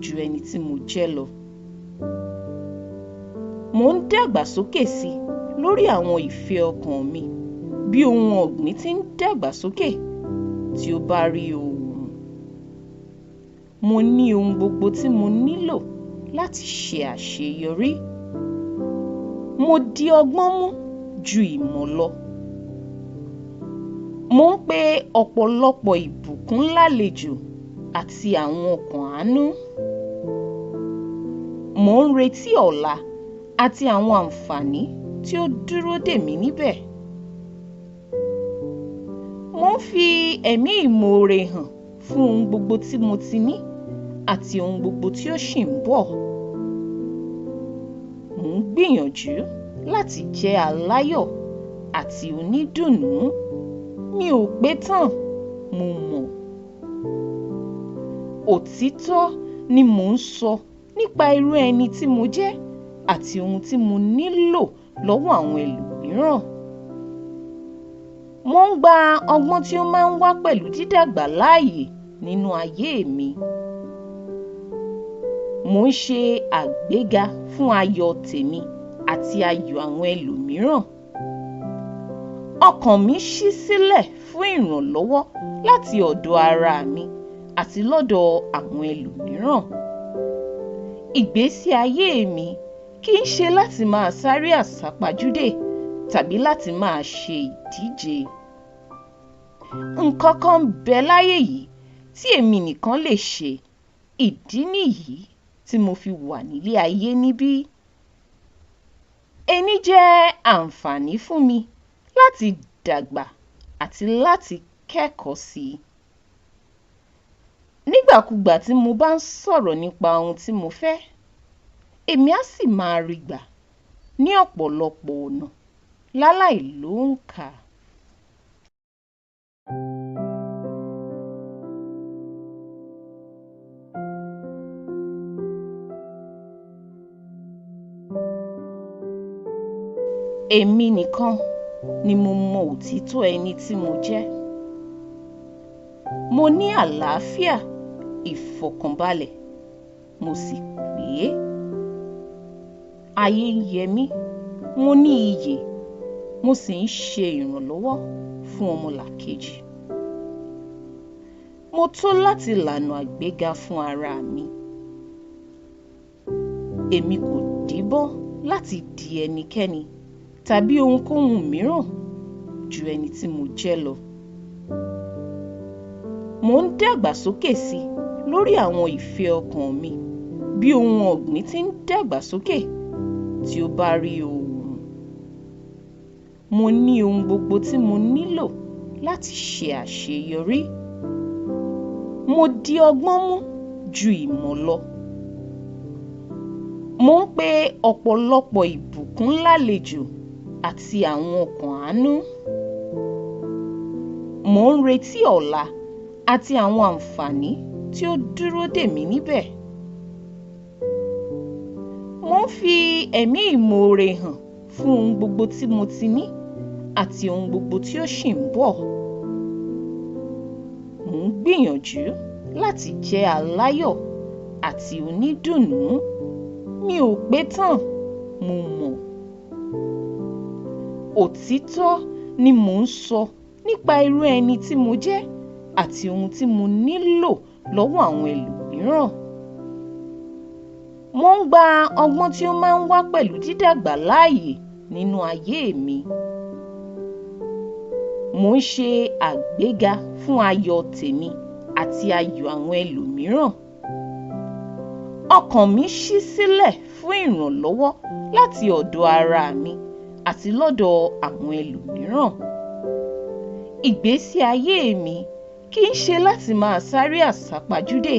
ju ẹni tí mo jẹ́ lọ. Mo ń dàgbàsókè sí i lórí àwọn ìfẹ́ ọkàn mi bí ohun ọ̀gbìn tí ń dàgbàsókè tí ó bá rí oòrùn. Mo ní ohun gbogbo tí mo nílò láti ṣe àṣeyọrí. Mo di ọgbọ́n mú ju ìmọ̀ lọ. Mo ń pe ọ̀pọ̀lọpọ̀ ìbùkún lálejò àti àwọn ọkàn àánú. Mo ń retí ọ̀la àti àwọn àǹfààní tí ó dúró dè mí níbẹ̀. Mo ń fi ẹ̀mí ìmoore hàn fún ohun gbogbo tí mo ti ní àti ohun gbogbo tí ó ṣì ń bọ̀. Mo ń gbìyànjú láti jẹ́ aláyọ̀ àti onídùnnú. Mi ò pé tán, mo mọ̀. Òtítọ́ ni mò ń sọ nípa irú ẹni tí mo jẹ́ àti ohun tí mo nílò lọ́wọ́ àwọn ẹlòmíràn. Mo ń gba ọgbọ́n tí ó máa ń wá pẹ̀lú dídàgbà láàyè nínú ayé mi. Mo ń ṣe àgbéga fún ayọ̀ tèmi àti ayọ̀ àwọn ẹlòmíràn. Ọkàn mi ṣí sílẹ̀ fún ìrànlọ́wọ́ láti ọ̀dọ̀ ara mi àti lọ́dọ̀ àwọn ẹlòmíràn. Ìgbésí ayé mi kì í ṣe láti máa sáré àsápajúdé tàbí láti máa ṣe ìdíje. Nǹkan kan ń bẹ láyé yìí tí èmi nìkan lè ṣe. Ìdí nìyí tí mo fi wà nílé ayé níbí. Ení jẹ́ àǹfààní fún mi láti dàgbà àti láti kẹ́kọ̀ọ́ sí i. Nígbàkúgbà tí mo bá ń sọ̀rọ̀ nípa ohun tí mo fẹ́, èmi á sì máa rí gbà ní ọ̀pọ̀lọpọ̀ ọ̀nà láláì lóǹkà. Èmi nìkan ni mo mọ òtítọ́ ẹni tí mo jẹ́. Mo ní àlàáfíà, ìfọ̀kànbalẹ̀, mo sì pé. Ayé ń yẹ mí, mo ní iyè, mo sì ń ṣe ìrànlọ́wọ́ fún ọmọlàkejì. Mo tó láti lànà àgbéga fún ara mi. Èmi kò díbọ́n láti di ẹnikẹ́ni tàbí ohunkóhun mìíràn ju ẹni tí mo jẹ́ lọ. Mò ń dàgbàsókè sí lórí àwọn ìfẹ́ ọkàn mi bí ohun ọ̀gbìn tí ń dàgbàsókè tí ó bá rí oòrùn. Mo ní ohun gbogbo tí mo nílò láti ṣe àṣeyọrí. Mo di ọgbọ́n mú ju ìmọ̀ lọ. Mò ń pe ọ̀pọ̀lọpọ̀ ìbùkún lálejò àti àwọn ọkàn àánú. Mò ń retí ọ̀la àti àwọn àǹfààní tí ó dúró dè mí níbẹ̀. Mò ń fi ẹ̀mí ìmoore hàn fún ohun gbogbo tí mo ti ní àti ohun gbogbo tí ó ṣì ń bọ̀. Mò ń gbìyànjú láti jẹ́ aláyọ̀ àti onídùnnú. Mi ò pé tán, mo mọ̀. Òtítọ́ ni mò ń sọ nípa irú ẹni tí mo jẹ́ àti ohun tí mo nílò lọ́wọ́ àwọn ẹlòmíràn. Mò ń gba ọgbọ́n tí ó máa ń wá pẹ̀lú dídàgbà láàyè nínú ayé mi. Mò ń ṣe àgbéga fún ayọ̀ tèmi àti ayọ̀ àwọn ẹlòmíràn. Ọkàn mi ṣí sílẹ̀ fún ìrànlọ́wọ́ láti ọ̀dọ̀ ara mi àti lọ́dọ̀ àwọn ẹlòmíràn. Ìgbésí ayé mi kì í ṣe láti máa sáré àsápajúdé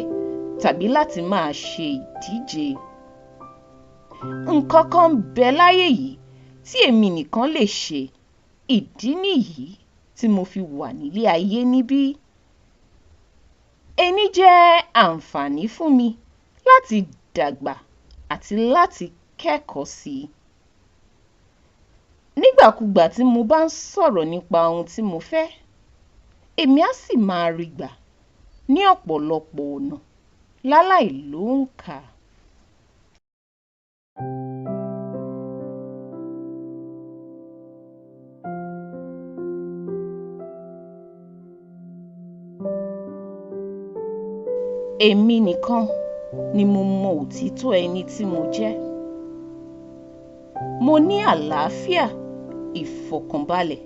tàbí láti máa ṣe ìdíje. Nǹkan kan ń bẹ láyé yìí tí èmi nìkan lè ṣe. Ìdí nìyí tí mo fi wà nílé ayé níbí. Ení jẹ́ àǹfààní fún mi láti dàgbà àti láti kẹ́kọ̀ọ́ sí i. Nígbàkúgbà tí mo bá ń sọ̀rọ̀ nípa ohun tí mo fẹ́, èmi á sì máa rí gbà ní ọ̀pọ̀lọpọ̀ ọ̀nà láláì lóǹkà. Èmi nìkan ni mo mọ òtítọ́ ẹni tí mo jẹ́. Mo ní àlàáfíà, ìfọ̀kànbalẹ̀,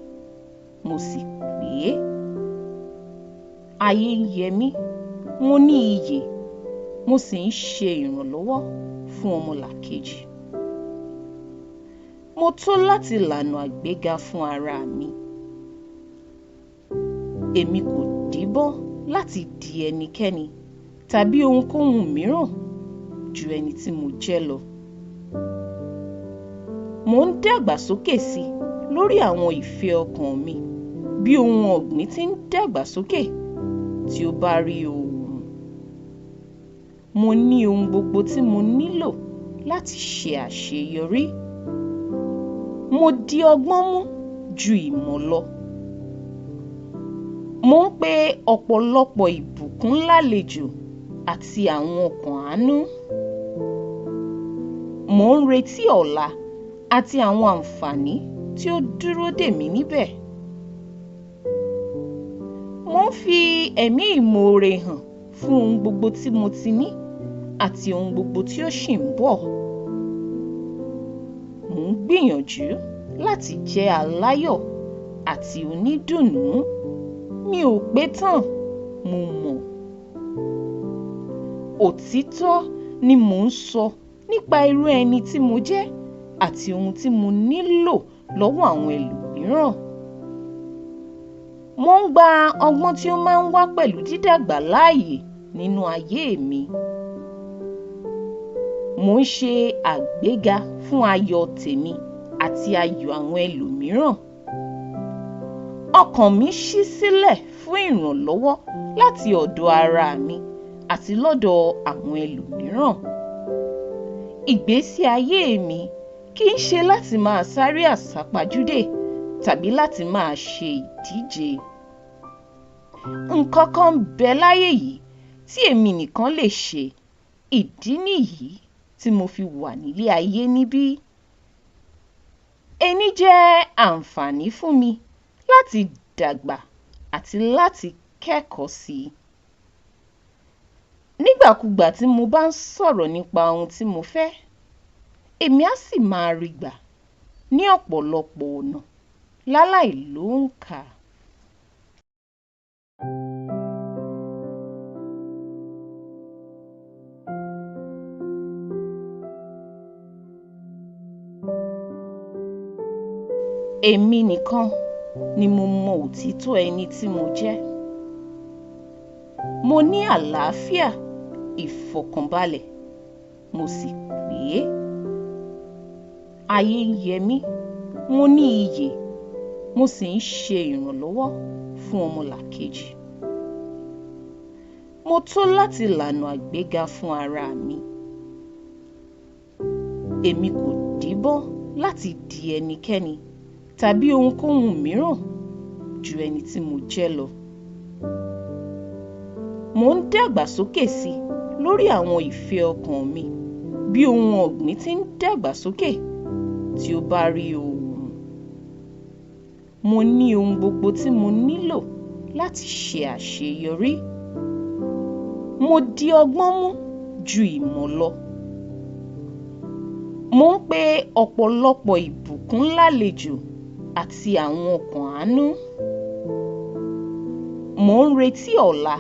mo sì pé. Ayé ń yẹ mí, mo ní iyè, mo sì ń ṣe ìrànlọ́wọ́ fún ọmọlàkejì. Mo tó láti lànà àgbéga fún ara mi. Èmi kò díbọ́n láti di ẹnikẹ́ni tàbí ohunkóhun mìíràn ju ẹni tí mo jẹ́ lọ. Mò ń dàgbàsókè sí lórí àwọn ìfẹ́ ọkàn mi bí ohun ọ̀gbìn tí ń dàgbàsókè tí ó bá rí oòrùn. Mo ní ohun gbogbo tí mo nílò láti ṣe àṣeyọrí. Mo di ọgbọ́n mú ju ìmọ̀ lọ. Mò ń pe ọ̀pọ̀lọpọ̀ ìbùkún lálejò àti àwọn ọkàn àánú. Mò ń retí ọ̀la àti àwọn àǹfààní tí ó dúró dè mí níbẹ̀. Mò ń fi ẹ̀mí ìmoore hàn fún ohun gbogbo tí mo ti ní àti ohun gbogbo tí ó ṣì ń bọ̀. Mò ń gbìyànjú láti jẹ́ aláyọ̀ àti onídùnnú. Mi ò pé tán, mo mọ̀. Òtítọ́ ni mò ń sọ nípa irú ẹni tí mo jẹ́ àti ohun tí mo nílò lọ́wọ́ àwọn ẹlòmíràn. Mò ń gba ọgbọ́n tí ó máa ń wá pẹ̀lú dídàgbà láàyè nínú ayé mi. Mò ń ṣe àgbéga fún ayọ̀ tèmi àti ayọ̀ àwọn ẹlòmíràn. Ọkàn mi ṣí sílẹ̀ fún ìrànlọ́wọ́ láti ọ̀dọ̀ ara mi àti lọ́dọ̀ àwọn ẹlòmíràn. Ìgbésí ayé mi kì í ṣe láti máa sáré àsápajúdé tàbí láti máa ṣe ìdíje. Nǹkan kan ń bẹ láyé yìí tí èmi nìkan lè ṣe. Ìdí nìyí tí mo fi wà nílé ayé níbí. Ení jẹ́ àǹfààní fún mi láti dàgbà àti láti kẹ́kọ̀ọ́ sí i. Nígbàkúgbà tí mo bá ń sọ̀rọ̀ nípa ohun tí mo fẹ́, èmi á sì máa rí gbà ní ọ̀pọ̀lọpọ̀ ọ̀nà láláì lóǹkà. Èmi nìkan ni mo mọ òtítọ́ ẹni tí mo jẹ́. Mo ní àlàáfíà, ìfọ̀kànbalẹ̀, mo sì pé. Ayé ń yẹ mí, mo ní iyè, mo sì ń ṣe ìrànlọ́wọ́ fún ọmọlàkejì. Mo tó láti lànà àgbéga fún ara mi. Èmi kò díbọ́n láti di ẹnikẹ́ni tàbí ohunkóhun mìíràn ju ẹni tí mo jẹ́ lọ. Mò ń dàgbàsókè sí lórí àwọn ìfẹ́ ọkàn mi bí ohun ọ̀gbìn tí ń dàgbàsókè tí ó bá rí oòrùn. Mo ní ohun gbogbo tí mo nílò láti ṣe àṣeyọrí. Mo di ọgbọ́n mú ju ìmọ̀ lọ. Mò ń pe ọ̀pọ̀lọpọ̀ ìbùkún lálejò àti àwọn ọkàn àánú. Mò ń retí ọ̀la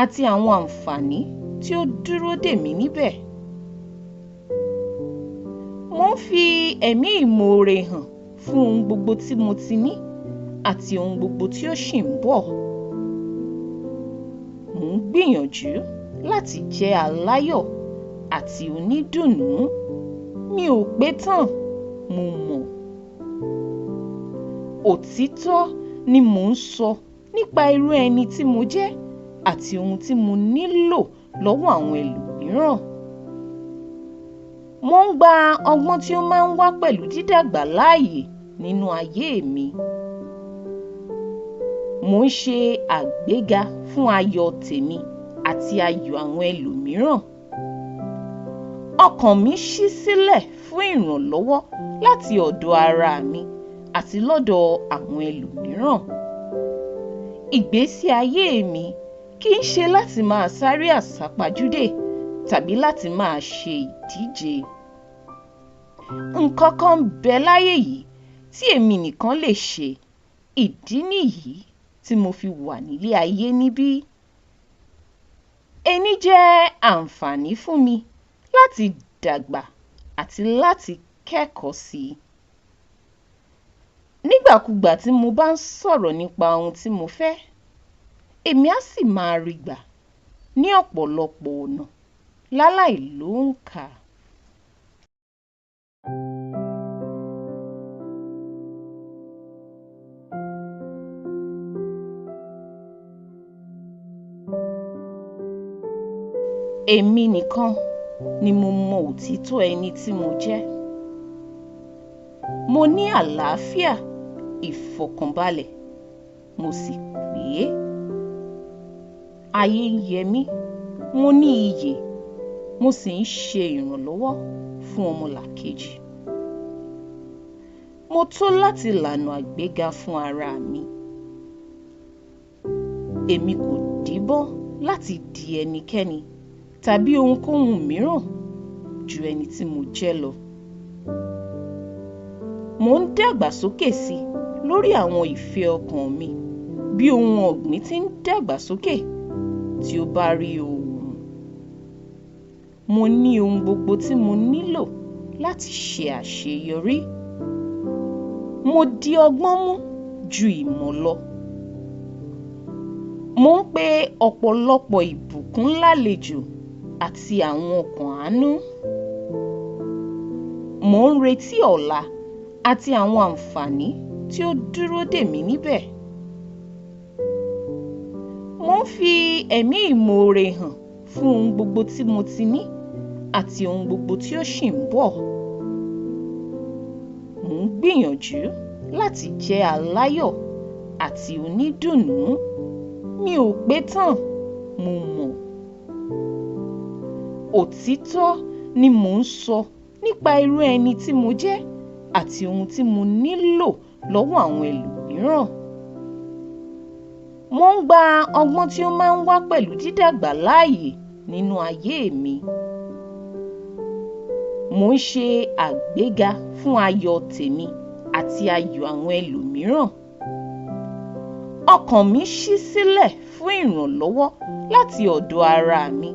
àti àwọn àǹfààní tí ó dúró dè mí níbẹ̀. Mò ń fi ẹ̀mí ìmoore hàn fún ohun gbogbo tí mo ti ní àti ohun gbogbo tí ó ṣì ń bọ̀. Mò ń gbìyànjú láti jẹ́ aláyọ̀ àti onídùnnú. Mi ò pé tán, mo mọ̀. Òtítọ́ ni mò ń sọ nípa irú ẹni tí mo jẹ́ àti ohun tí mo nílò lọ́wọ́ àwọn ẹlòmíràn. Mò ń gba ọgbọ́n tí ó máa ń wá pẹ̀lú dídàgbà láàyè nínú ayé mi. Mò ń ṣe àgbéga fún ayọ̀ tèmi àti ayọ̀ àwọn ẹlòmíràn. Ọkàn mi ṣí sílẹ̀ fún ìrànlọ́wọ́ láti ọ̀dọ̀ ara mi àti lọ́dọ̀ àwọn ẹlòmíràn. Ìgbésí ayé mi kì í ṣe láti máa sáré àsápajúdé tàbí láti máa ṣe ìdíje. Nǹkan kan ń bẹ láyé yìí tí èmi nìkan lè ṣe. Ìdí nìyí tí mo fi wà nílé ayé níbí. Ení jẹ́ àǹfààní fún mi láti dàgbà àti láti kẹ́kọ̀ọ́ sí i. Nígbàkúgbà tí mo bá ń sọ̀rọ̀ nípa ohun tí mo fẹ́, èmi á sì máa rí gbà ní ọ̀pọ̀lọpọ̀ ọ̀nà láláì lóǹkà. Èmi nìkan ni mo mọ òtítọ́ ẹni tí mo jẹ́. Mo ní àlàáfíà, ìfọ̀kànbalẹ̀, mo sì pé. Ayé ń yẹ mí, mo ní iyè, mo sì ń ṣe ìrànlọ́wọ́ fún ọmọlàkejì. Mo tó láti lànà àgbéga fún ara mi. Èmi kò díbọ́n láti di ẹnikẹ́ni tàbí ohunkóhun mìíràn ju ẹni tí mo jẹ́ lọ. Mò ń dàgbàsókè sí lórí àwọn ìfẹ́ ọkàn mi bí ohun ọ̀gbìn tí ń dàgbàsókè tí ó bá rí oòrùn. Mo ní ohun gbogbo tí mo nílò láti ṣe àṣeyọrí. Mo di ọgbọ́n mú ju ìmọ̀ lọ. Mò ń pe ọ̀pọ̀lọpọ̀ ìbùkún lálejò àti àwọn ọkàn àánú. Mò ń retí ọ̀la àti àwọn àǹfààní tí ó dúró dè mí níbẹ̀. Mò ń fi ẹ̀mí ìmoore hàn fún ohun gbogbo tí mo ti ní àti ohun gbogbo tí ó ṣì ń bọ̀. Mò ń gbìyànjú láti jẹ́ aláyọ̀ àti onídùnnú. Mi ò pé tán, mo mọ̀. Òtítọ́ ni mò ń sọ nípa irú ẹni tí mo jẹ́ àti ohun tí mo nílò lọ́wọ́ àwọn ẹlòmíràn. Mò ń gba ọgbọ́n tí ó máa ń wá pẹ̀lú dídàgbà láàyè nínú ayé mi. Mò ń ṣe àgbéga fún ayọ̀ tèmi àti ayọ̀ àwọn ẹlòmíràn. Ọkàn mi ṣí sílẹ̀ fún ìrànlọ́wọ́ láti ọ̀dọ̀ ara mi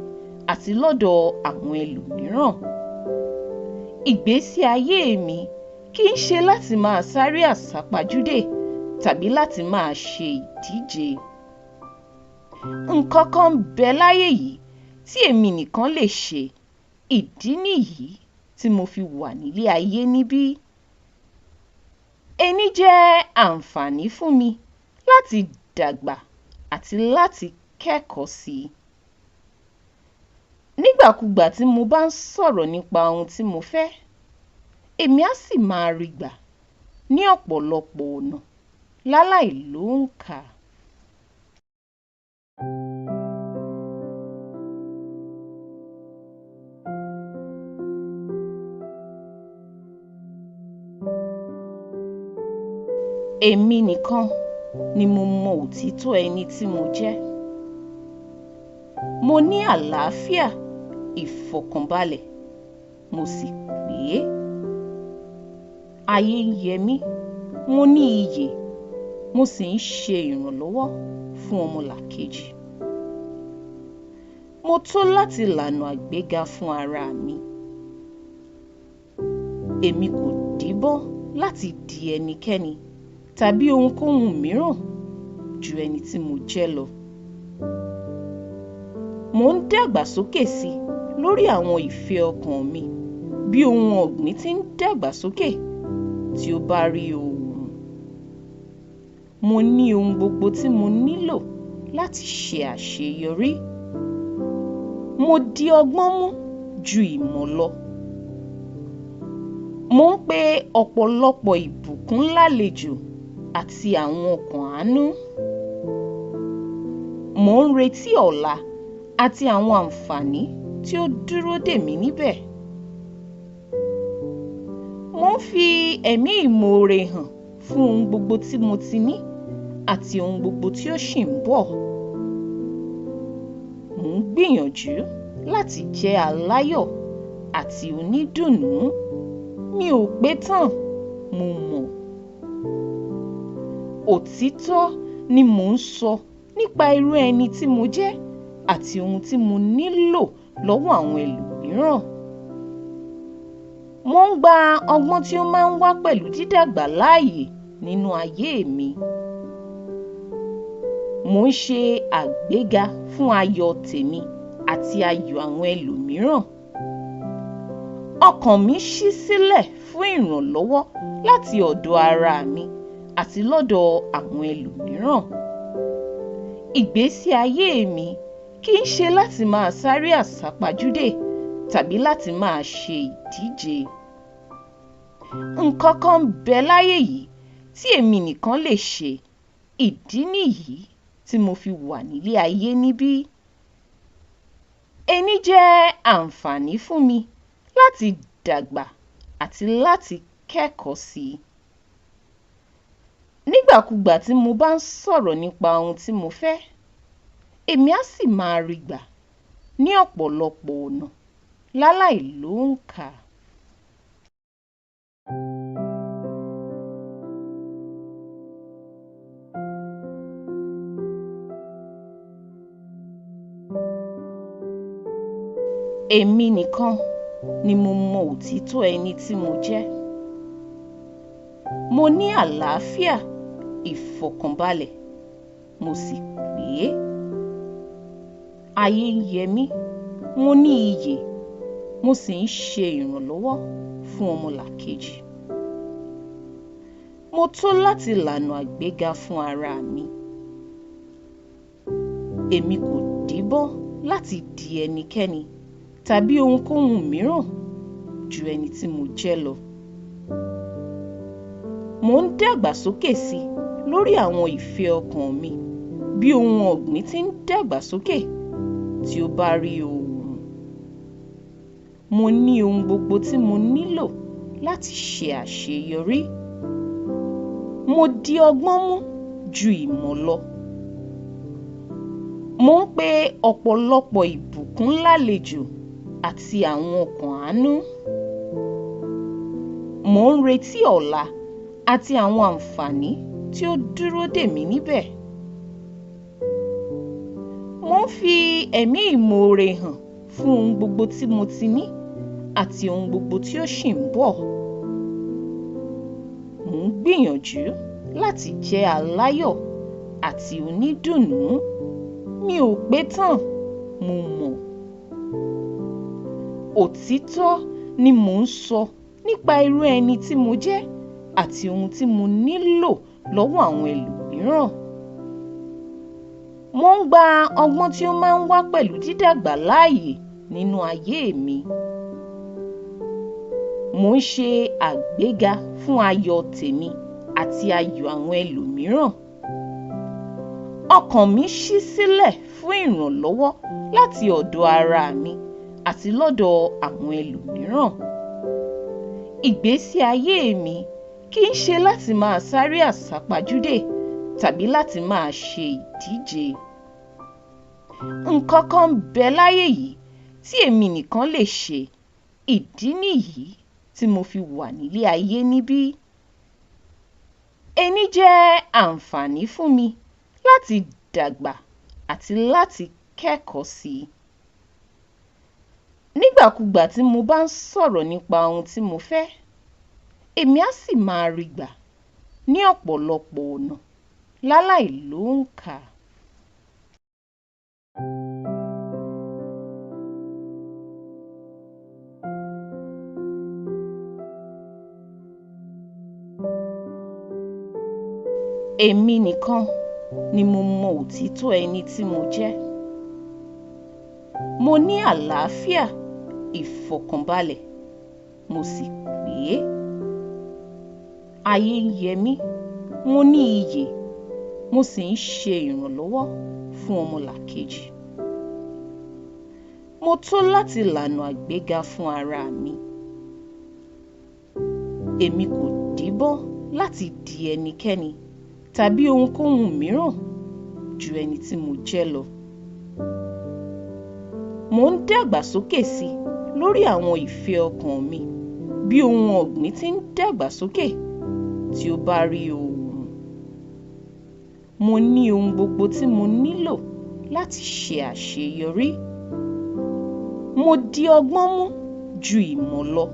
àti lọ́dọ̀ àwọn ẹlòmíràn. Ìgbésí ayé mi kì í ṣe láti máa sáré àsápajúdé tàbí láti máa ṣe ìdíje. Nǹkan kan ń bẹ láyé yìí tí èmi nìkan lè ṣe. Ìdí nìyí tí mo fi wà nílé ayé níbí. Ení jẹ́ àǹfààní fún mi láti dàgbà àti láti kẹ́kọ̀ọ́ sí i. Nígbàkúgbà tí mo bá ń sọ̀rọ̀ nípa ohun tí mo fẹ́, èmi á sì máa rí gbà ní ọ̀pọ̀lọpọ̀ ọ̀nà láláì lóǹkà. Èmi nìkan ni mo mọ òtítọ́ ẹni tí mo jẹ́. Mo ní àlàáfíà, ìfọ̀kànbalẹ̀, mo sì pé. Ayé ń yẹ mí, mo ní iyè, mo sì ń ṣe ìrànlọ́wọ́ fún ọmọlàkejì. Mo tó láti lànà àgbéga fún ara mi. Èmi kò díbọ́n láti di ẹnikẹ́ni tàbí ohunkóhun mìíràn ju ẹni tí mo jẹ́ lọ. Mò ń dàgbàsókè sí i lórí àwọn ìfẹ́ ọkàn mi bí ohun ọ̀gbìn tí ń dàgbàsókè tí ó bá rí oòrùn. Mo ní ohun gbogbo tí mo nílò láti ṣe àṣeyọrí. Mo di ọgbọ́n mú ju ìmọ̀ lọ. Mò ń pe ọ̀pọ̀lọpọ̀ ìbùkún lálejò àti àwọn ọkàn àánú. Mò ń retí ọ̀la àti àwọn àǹfààní tí ó dúró dè mí níbẹ̀. Mò ń fi ẹ̀mí ìmoore hàn fún ohun gbogbo tí mo ti ní àti ohun gbogbo tí ó ṣì ń bọ̀. Mò ń gbìyànjú láti jẹ́ aláyọ̀ àti onídùnnú. Mi ò pé tán, mo mọ̀. Òtítọ́ ni mò ń sọ nípa irú ẹni tí mo jẹ́ àti ohun tí mo nílò lọ́wọ́ àwọn ẹlòmíràn. Mò ń gba ọgbọ́n tí ó máa ń wá pẹ̀lú dídàgbà láàyè nínú ayé mi. Mò ń ṣe àgbéga fún ayọ̀ tèmi àti ayọ̀ àwọn ẹlòmíràn. Ọkàn mi ṣí sílẹ̀ fún ìrànlọ́wọ́ láti ọ̀dọ̀ ara mi àti lọ́dọ̀ àwọn ẹlòmíràn. Ìgbésí ayé mi kì í ṣe láti máa sáré àsápajúdé tàbí láti máa ṣe ìdíje. Nǹkan kan ń bẹ láyé yìí tí èmi nìkan lè ṣe. Ìdí nìyí tí mo fi wà nílé ayé níbí. Ení jẹ́ àǹfààní fún mi láti dàgbà àti láti kẹ́kọ̀ọ́ sí i. Nígbàkúgbà tí mo bá ń sọ̀rọ̀ nípa ohun tí mo fẹ́, èmi á sì máa rí gbà ní ọ̀pọ̀lọpọ̀ ọ̀nà láláì lóǹkà. Èmi nìkan ni mo mọ òtítọ́ ẹni tí mo jẹ́. Mo ní àlàáfíà, ìfọ̀kànbalẹ̀, mo sì pé. Ayé ń yẹ mí, mo ní iyè, mo sì ń ṣe ìrànlọ́wọ́ fún ọmọlàkejì. Mo tó láti lànà àgbéga fún ara mi. Èmi kò díbọ́n láti di ẹnikẹ́ni tàbí ohunkóhun mìíràn ju ẹni tí mo jẹ́ lọ. Mò ń dàgbàsókè sí i lórí àwọn ìfẹ́ ọkàn mi bí ohun ọ̀gbìn tí ń dàgbàsókè tí ó bá rí oòrùn. Mo ní ohun gbogbo tí mo nílò láti ṣe àṣeyọrí. Mo di ọgbọ́n mú ju ìmọ̀ lọ. Mò ń pe ọ̀pọ̀lọpọ̀ ìbùkún lálejò àti àwọn ọkàn àánú. Mò ń retí ọ̀la àti àwọn àǹfààní tí ó dúró dè mí níbẹ̀. Mò ń fi ẹ̀mí ìmoore hàn fún ohun gbogbo tí mo ti ní àti ohun gbogbo tí ó ṣì ń bọ̀. gbìyànjú láti jẹ́ aláyọ̀ àti onídùnnú. Mi ò pé tán, mo mọ̀. Òtítọ́ ni mò ń sọ nípa irú ẹni tí mo jẹ́ àti ohun tí mo nílò lọ́wọ́ àwọn ẹlòmíràn. Mo ń gba ọgbọ́n tí ó máa ń wá pẹ̀lú dídàgbà láàyè nínú ayé mi. Mo ń ṣe àgbéga fún ayọ̀ tèmi àti ayọ̀ àwọn ẹlòmíràn. Ọkàn mi ṣí sílẹ̀ fún ìrànlọ́wọ́ láti ọ̀dọ̀ ara mi àti lọ́dọ̀ àwọn ẹlòmíràn. Ìgbésí ayé mi kì í ṣe láti máa sáré àsápajúdé tàbí láti máa ṣe ìdíje. Nǹkan kan ń bẹ láyé yìí tí èmi nìkan lè ṣe. Ìdí nìyí tí mo fi wà nílé ayé níbí. Ení jẹ́ àǹfààní fún mi láti dàgbà àti láti kẹ́kọ̀ọ́ sí i. Nígbàkúgbà tí mo bá ń sọ̀rọ̀ nípa ohun tí mo fẹ́, èmi á sì máa rí gbà ní ọ̀pọ̀lọpọ̀ ọ̀nà láláì lóǹkà. Èmi nìkan ni mo mọ òtítọ́ ẹni tí mo jẹ́. Mo ní àlàáfíà, ìfọ̀kànbalẹ̀, mo sì pé. Ayé ń yẹ mí, mo ní iyè, mo sì ń ṣe ìrànlọ́wọ́ fún ọmọlàkejì. Mo tó láti lànà àgbéga fún ara mi. Èmi kò díbọ́n láti di ẹnikẹ́ni tàbí ohunkóhun mìíràn ju ẹni tí mo jẹ́ lọ. Mo ń dàgbàsókè sí i lórí àwọn ìfẹ́ ọkàn mi bí ohun ọ̀gbìn tí ń dàgbàsókè tí ó bá rí oòrùn. Mo ní ohun gbogbo tí mo nílò láti ṣe àṣeyọrí. Mo di ọgbọ́n mú ju ìmọ̀ lọ.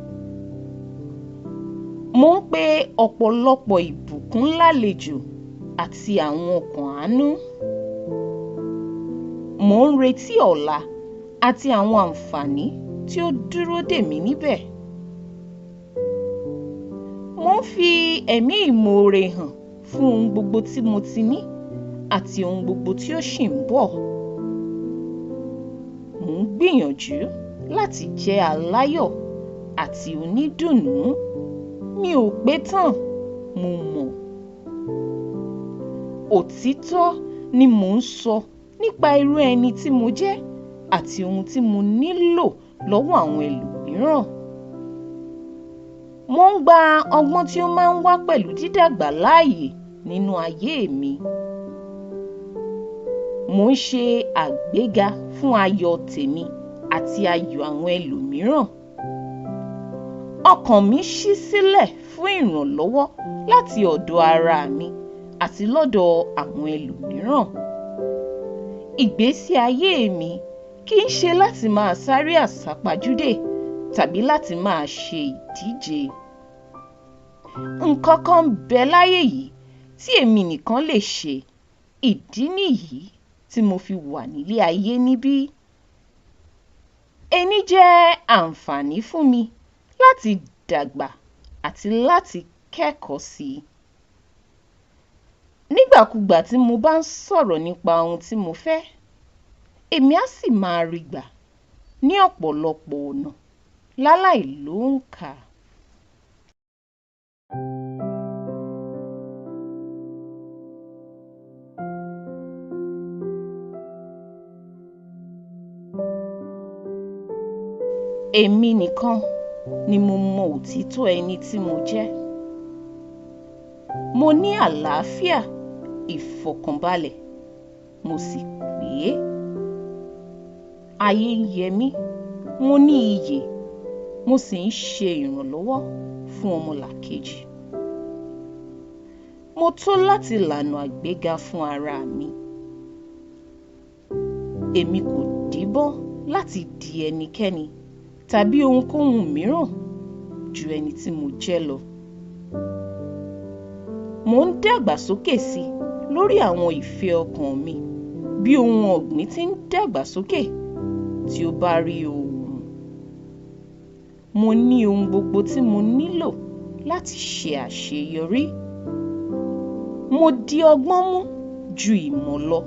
Mo ń pe ọ̀pọ̀lọpọ̀ ìbùkún lálejò àti àwọn ọkàn àánú. Mo ń retí ọ̀la àti àwọn àǹfààní tí ó dúró dè mí níbẹ̀. Mo ń fi ẹ̀mí ìmoore hàn fún ohun gbogbo tí mo ti ní àti ohun gbogbo tí ó ṣì ń bọ̀. Mo ń gbìyànjú láti jẹ́ aláyọ̀ àti onídùnnú. Mi ò pé tán, mo mọ̀. Òtítọ́ ni mò ń sọ nípa irú ẹni tí mo jẹ́ àti ohun tí mo nílò lọ́wọ́ àwọn ẹlòmíràn. Mo ń gba ọgbọ́n tí ó máa ń wá pẹ̀lú dídàgbà láàyè nínú ayé mi. Mo ń ṣe àgbéga fún ayọ̀ tèmi àti ayọ̀ àwọn ẹlòmíràn. Ọkàn mi ṣí sílẹ̀ fún ìrànlọ́wọ́ láti ọ̀dọ̀ ara mi àti lọ́dọ̀ àwọn ẹlòmíràn. Ìgbésí ayé mi kì í ṣe láti máa sáré àsápajúdé tàbí láti máa ṣe ìdíje. Nǹkan kan ń bẹ láyé yìí tí èmi nìkan lè ṣe. Ìdí nìyí tí mo fi wà nílé ayé níbí. Ení jẹ́ àǹfààní fún mi láti dàgbà àti láti kẹ́kọ̀ọ́ sí i. Nígbàkúgbà tí mo bá ń sọ̀rọ̀ nípa ohun tí mo fẹ́, èmi á sì máa rí gbà ní ọ̀pọ̀lọpọ̀ ọ̀nà láláì lóǹkà. Èmi nìkan ni mo mọ òtítọ́ ẹni tí mo jẹ́. Mo ní àlàáfíà, ìfọ̀kànbalẹ̀, mo sì pé. Ayé ń yẹ mí, mo ní iyè, mo sì ń ṣe ìrànlọ́wọ́ fún ọmọlàkejì. Mo tó láti lànà àgbéga fún ara mi. Èmi kò díbọ́n láti di ẹnikẹ́ni tàbí ohunkóhun mìíràn ju ẹni tí mo jẹ́ lọ. Mò ń dàgbàsókè sí i lórí àwọn ìfẹ́ ọkàn mi bí ohun ọ̀gbìn ti ń dàgbàsókè tí ó bá rí oòrùn. Mo ní ohun gbogbo tí mo nílò láti ṣe àṣeyọrí. Mo di ọgbọ́n mú ju ìmọ̀ lọ.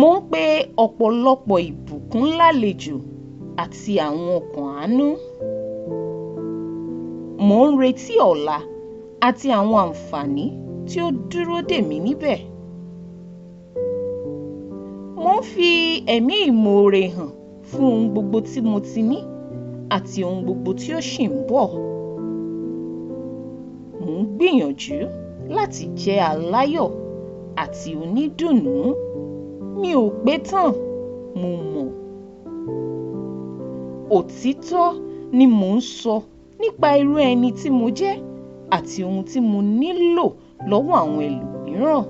Mò ń pe ọ̀pọ̀lọpọ̀ ìbùkún lálejò àti àwọn ọkàn àánú. Mò ń retí ọ̀la àti àwọn àǹfààní tí ó dúró dè mí níbẹ̀. Mò ń fi ẹ̀mí ìmoore hàn fún ohun gbogbo tí mo ti ní àti ohun gbogbo tí ó ṣì ń bọ̀. Mò ń gbìyànjú láti jẹ́ aláyọ̀ àti onídùnnú. Mi ò pé tán, mo mọ̀. Òtítọ́ ni mò ń sọ nípa irú ẹni tí mo jẹ́ àti ohun tí mo nílò lọ́wọ́ àwọn ẹlòmíràn.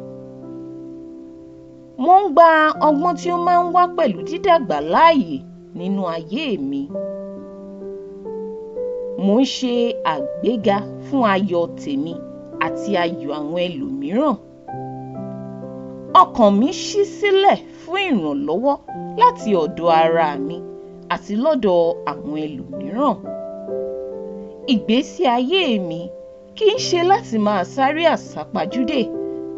Mò ń gba ọgbọ́n tí ó máa ń wá pẹ̀lú dídàgbà láàyè nínú ayé mi. Mò ń ṣe àgbéga fún ayọ̀ tèmi àti ayọ̀ àwọn ẹlòmíràn. Ọkàn mi ṣí sílẹ̀ fún ìrànlọ́wọ́ láti ọ̀dọ̀ ara mi àti lọ́dọ̀ àwọn ẹlòmíràn. Ìgbésí ayé mi kì í ṣe láti máa sáré àsápajúdé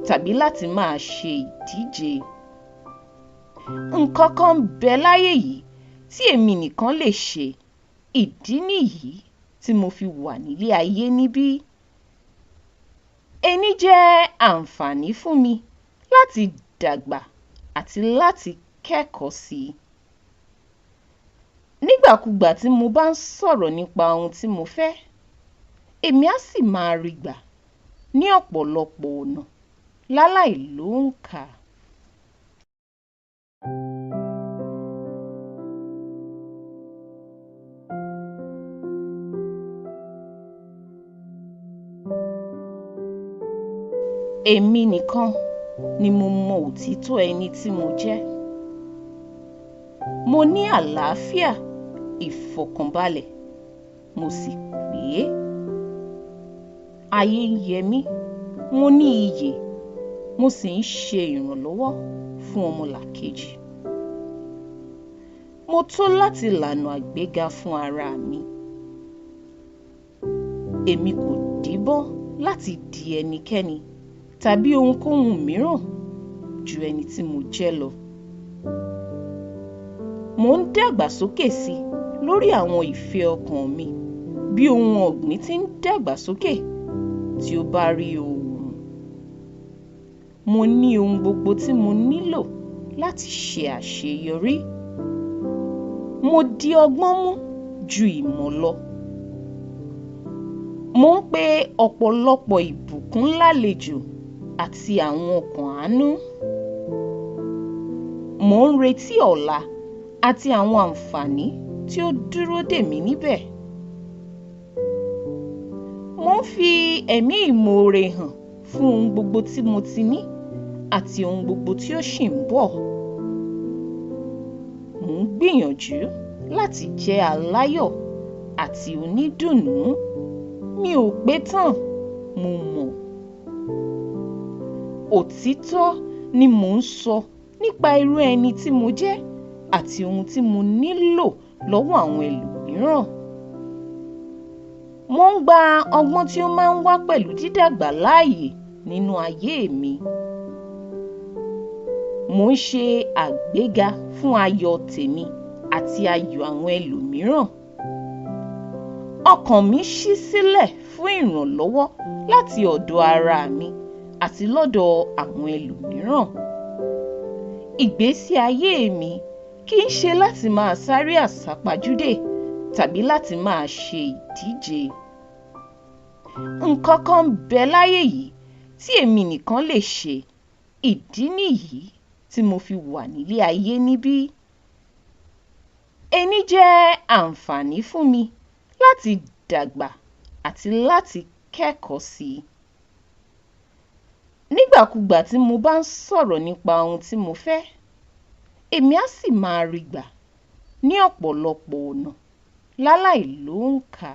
tàbí láti máa ṣe ìdíje. Nǹkan kan ń bẹ láyé yìí tí èmi nìkan lè ṣe. Ìdí nìyí tí mo fi wà nílé ayé níbí. Ení jẹ́ àǹfààní fún mi láti dàgbà àti láti kẹ́kọ̀ọ́ sí i. Nígbàkúgbà tí mo bá ń sọ̀rọ̀ nípa ohun tí mo fẹ́, èmi á sì máa rí gbà ní ọ̀pọ̀lọpọ̀ ọ̀nà láláì lóǹkà. Èmi nìkan ni mo mọ òtítọ́ ẹni tí mo jẹ́. Mo ní àlàáfíà, ìfọ̀kànbalẹ̀, mo sì pé. Ayé ń yẹ mí, mo ní iyè, mo sì ń ṣe ìrànlọ́wọ́ fún ọmọlàkejì. Mo tó láti lànà àgbéga fún ara mi. Èmi kò díbọ́n láti di ẹnikẹ́ni tàbí ohunkóhun mìíràn ju ẹni tí mo jẹ́ lọ. Mò ń dàgbàsókè sí i lórí àwọn ìfẹ́ ọkàn mi bí ohun ọ̀gbìn ti ń dàgbàsókè tí ó bá rí oòrùn. Mo ní ohun gbogbo tí mo nílò láti ṣe àṣeyọrí. Mo di ọgbọ́n mú ju ìmọ̀ lọ. Mò ń pe ọ̀pọ̀lọpọ̀ ìbùkún lálejò àti àwọn ọkàn àánú. Mò ń retí ọ̀la àti àwọn àǹfààní tí ó dúró dè mí níbẹ̀. Mò ń fi ẹ̀mí ìmoore hàn fún ohun gbogbo tí mo ti ní àti ohun gbogbo tí ó ṣì ń bọ̀. Mò ń gbìyànjú láti jẹ́ aláyọ̀ àti onídùnnú. Mi ò pé tán, mo mọ̀. Òtítọ́ ni mò ń sọ nípa irú ẹni tí mo jẹ́ àti ohun tí mo nílò lọ́wọ́ àwọn ẹlòmíràn. Mò ń gba ọgbọ́n tí ó máa ń wá pẹ̀lú dídàgbà láàyè nínú ayé mi. Mò ń ṣe àgbéga fún ayọ̀ tèmi àti ayọ̀ àwọn ẹlòmíràn. Ọkàn mi ṣí sílẹ̀ fún ìrànlọ́wọ́ láti ọ̀dọ̀ ara mi àti lọ́dọ̀ àwọn ẹlòmíràn. Ìgbésí ayé mi kì í ṣe láti máa sáré àsápajúdé tàbí láti máa ṣe ìdíje. Nǹkan kan ń bẹ láyé yìí tí èmi nìkan lè ṣe. Ìdí nìyí tí mo fi wà nílé ayé níbí. Ení jẹ́ àǹfààní fún mi láti dàgbà àti láti kẹ́kọ̀ọ́ sí i. Nígbàkúgbà tí mo bá ń sọ̀rọ̀ nípa ohun tí mo fẹ́, èmi á sì máa rí gbà ní ọ̀pọ̀lọpọ̀ ọ̀nà láláì lóǹkà.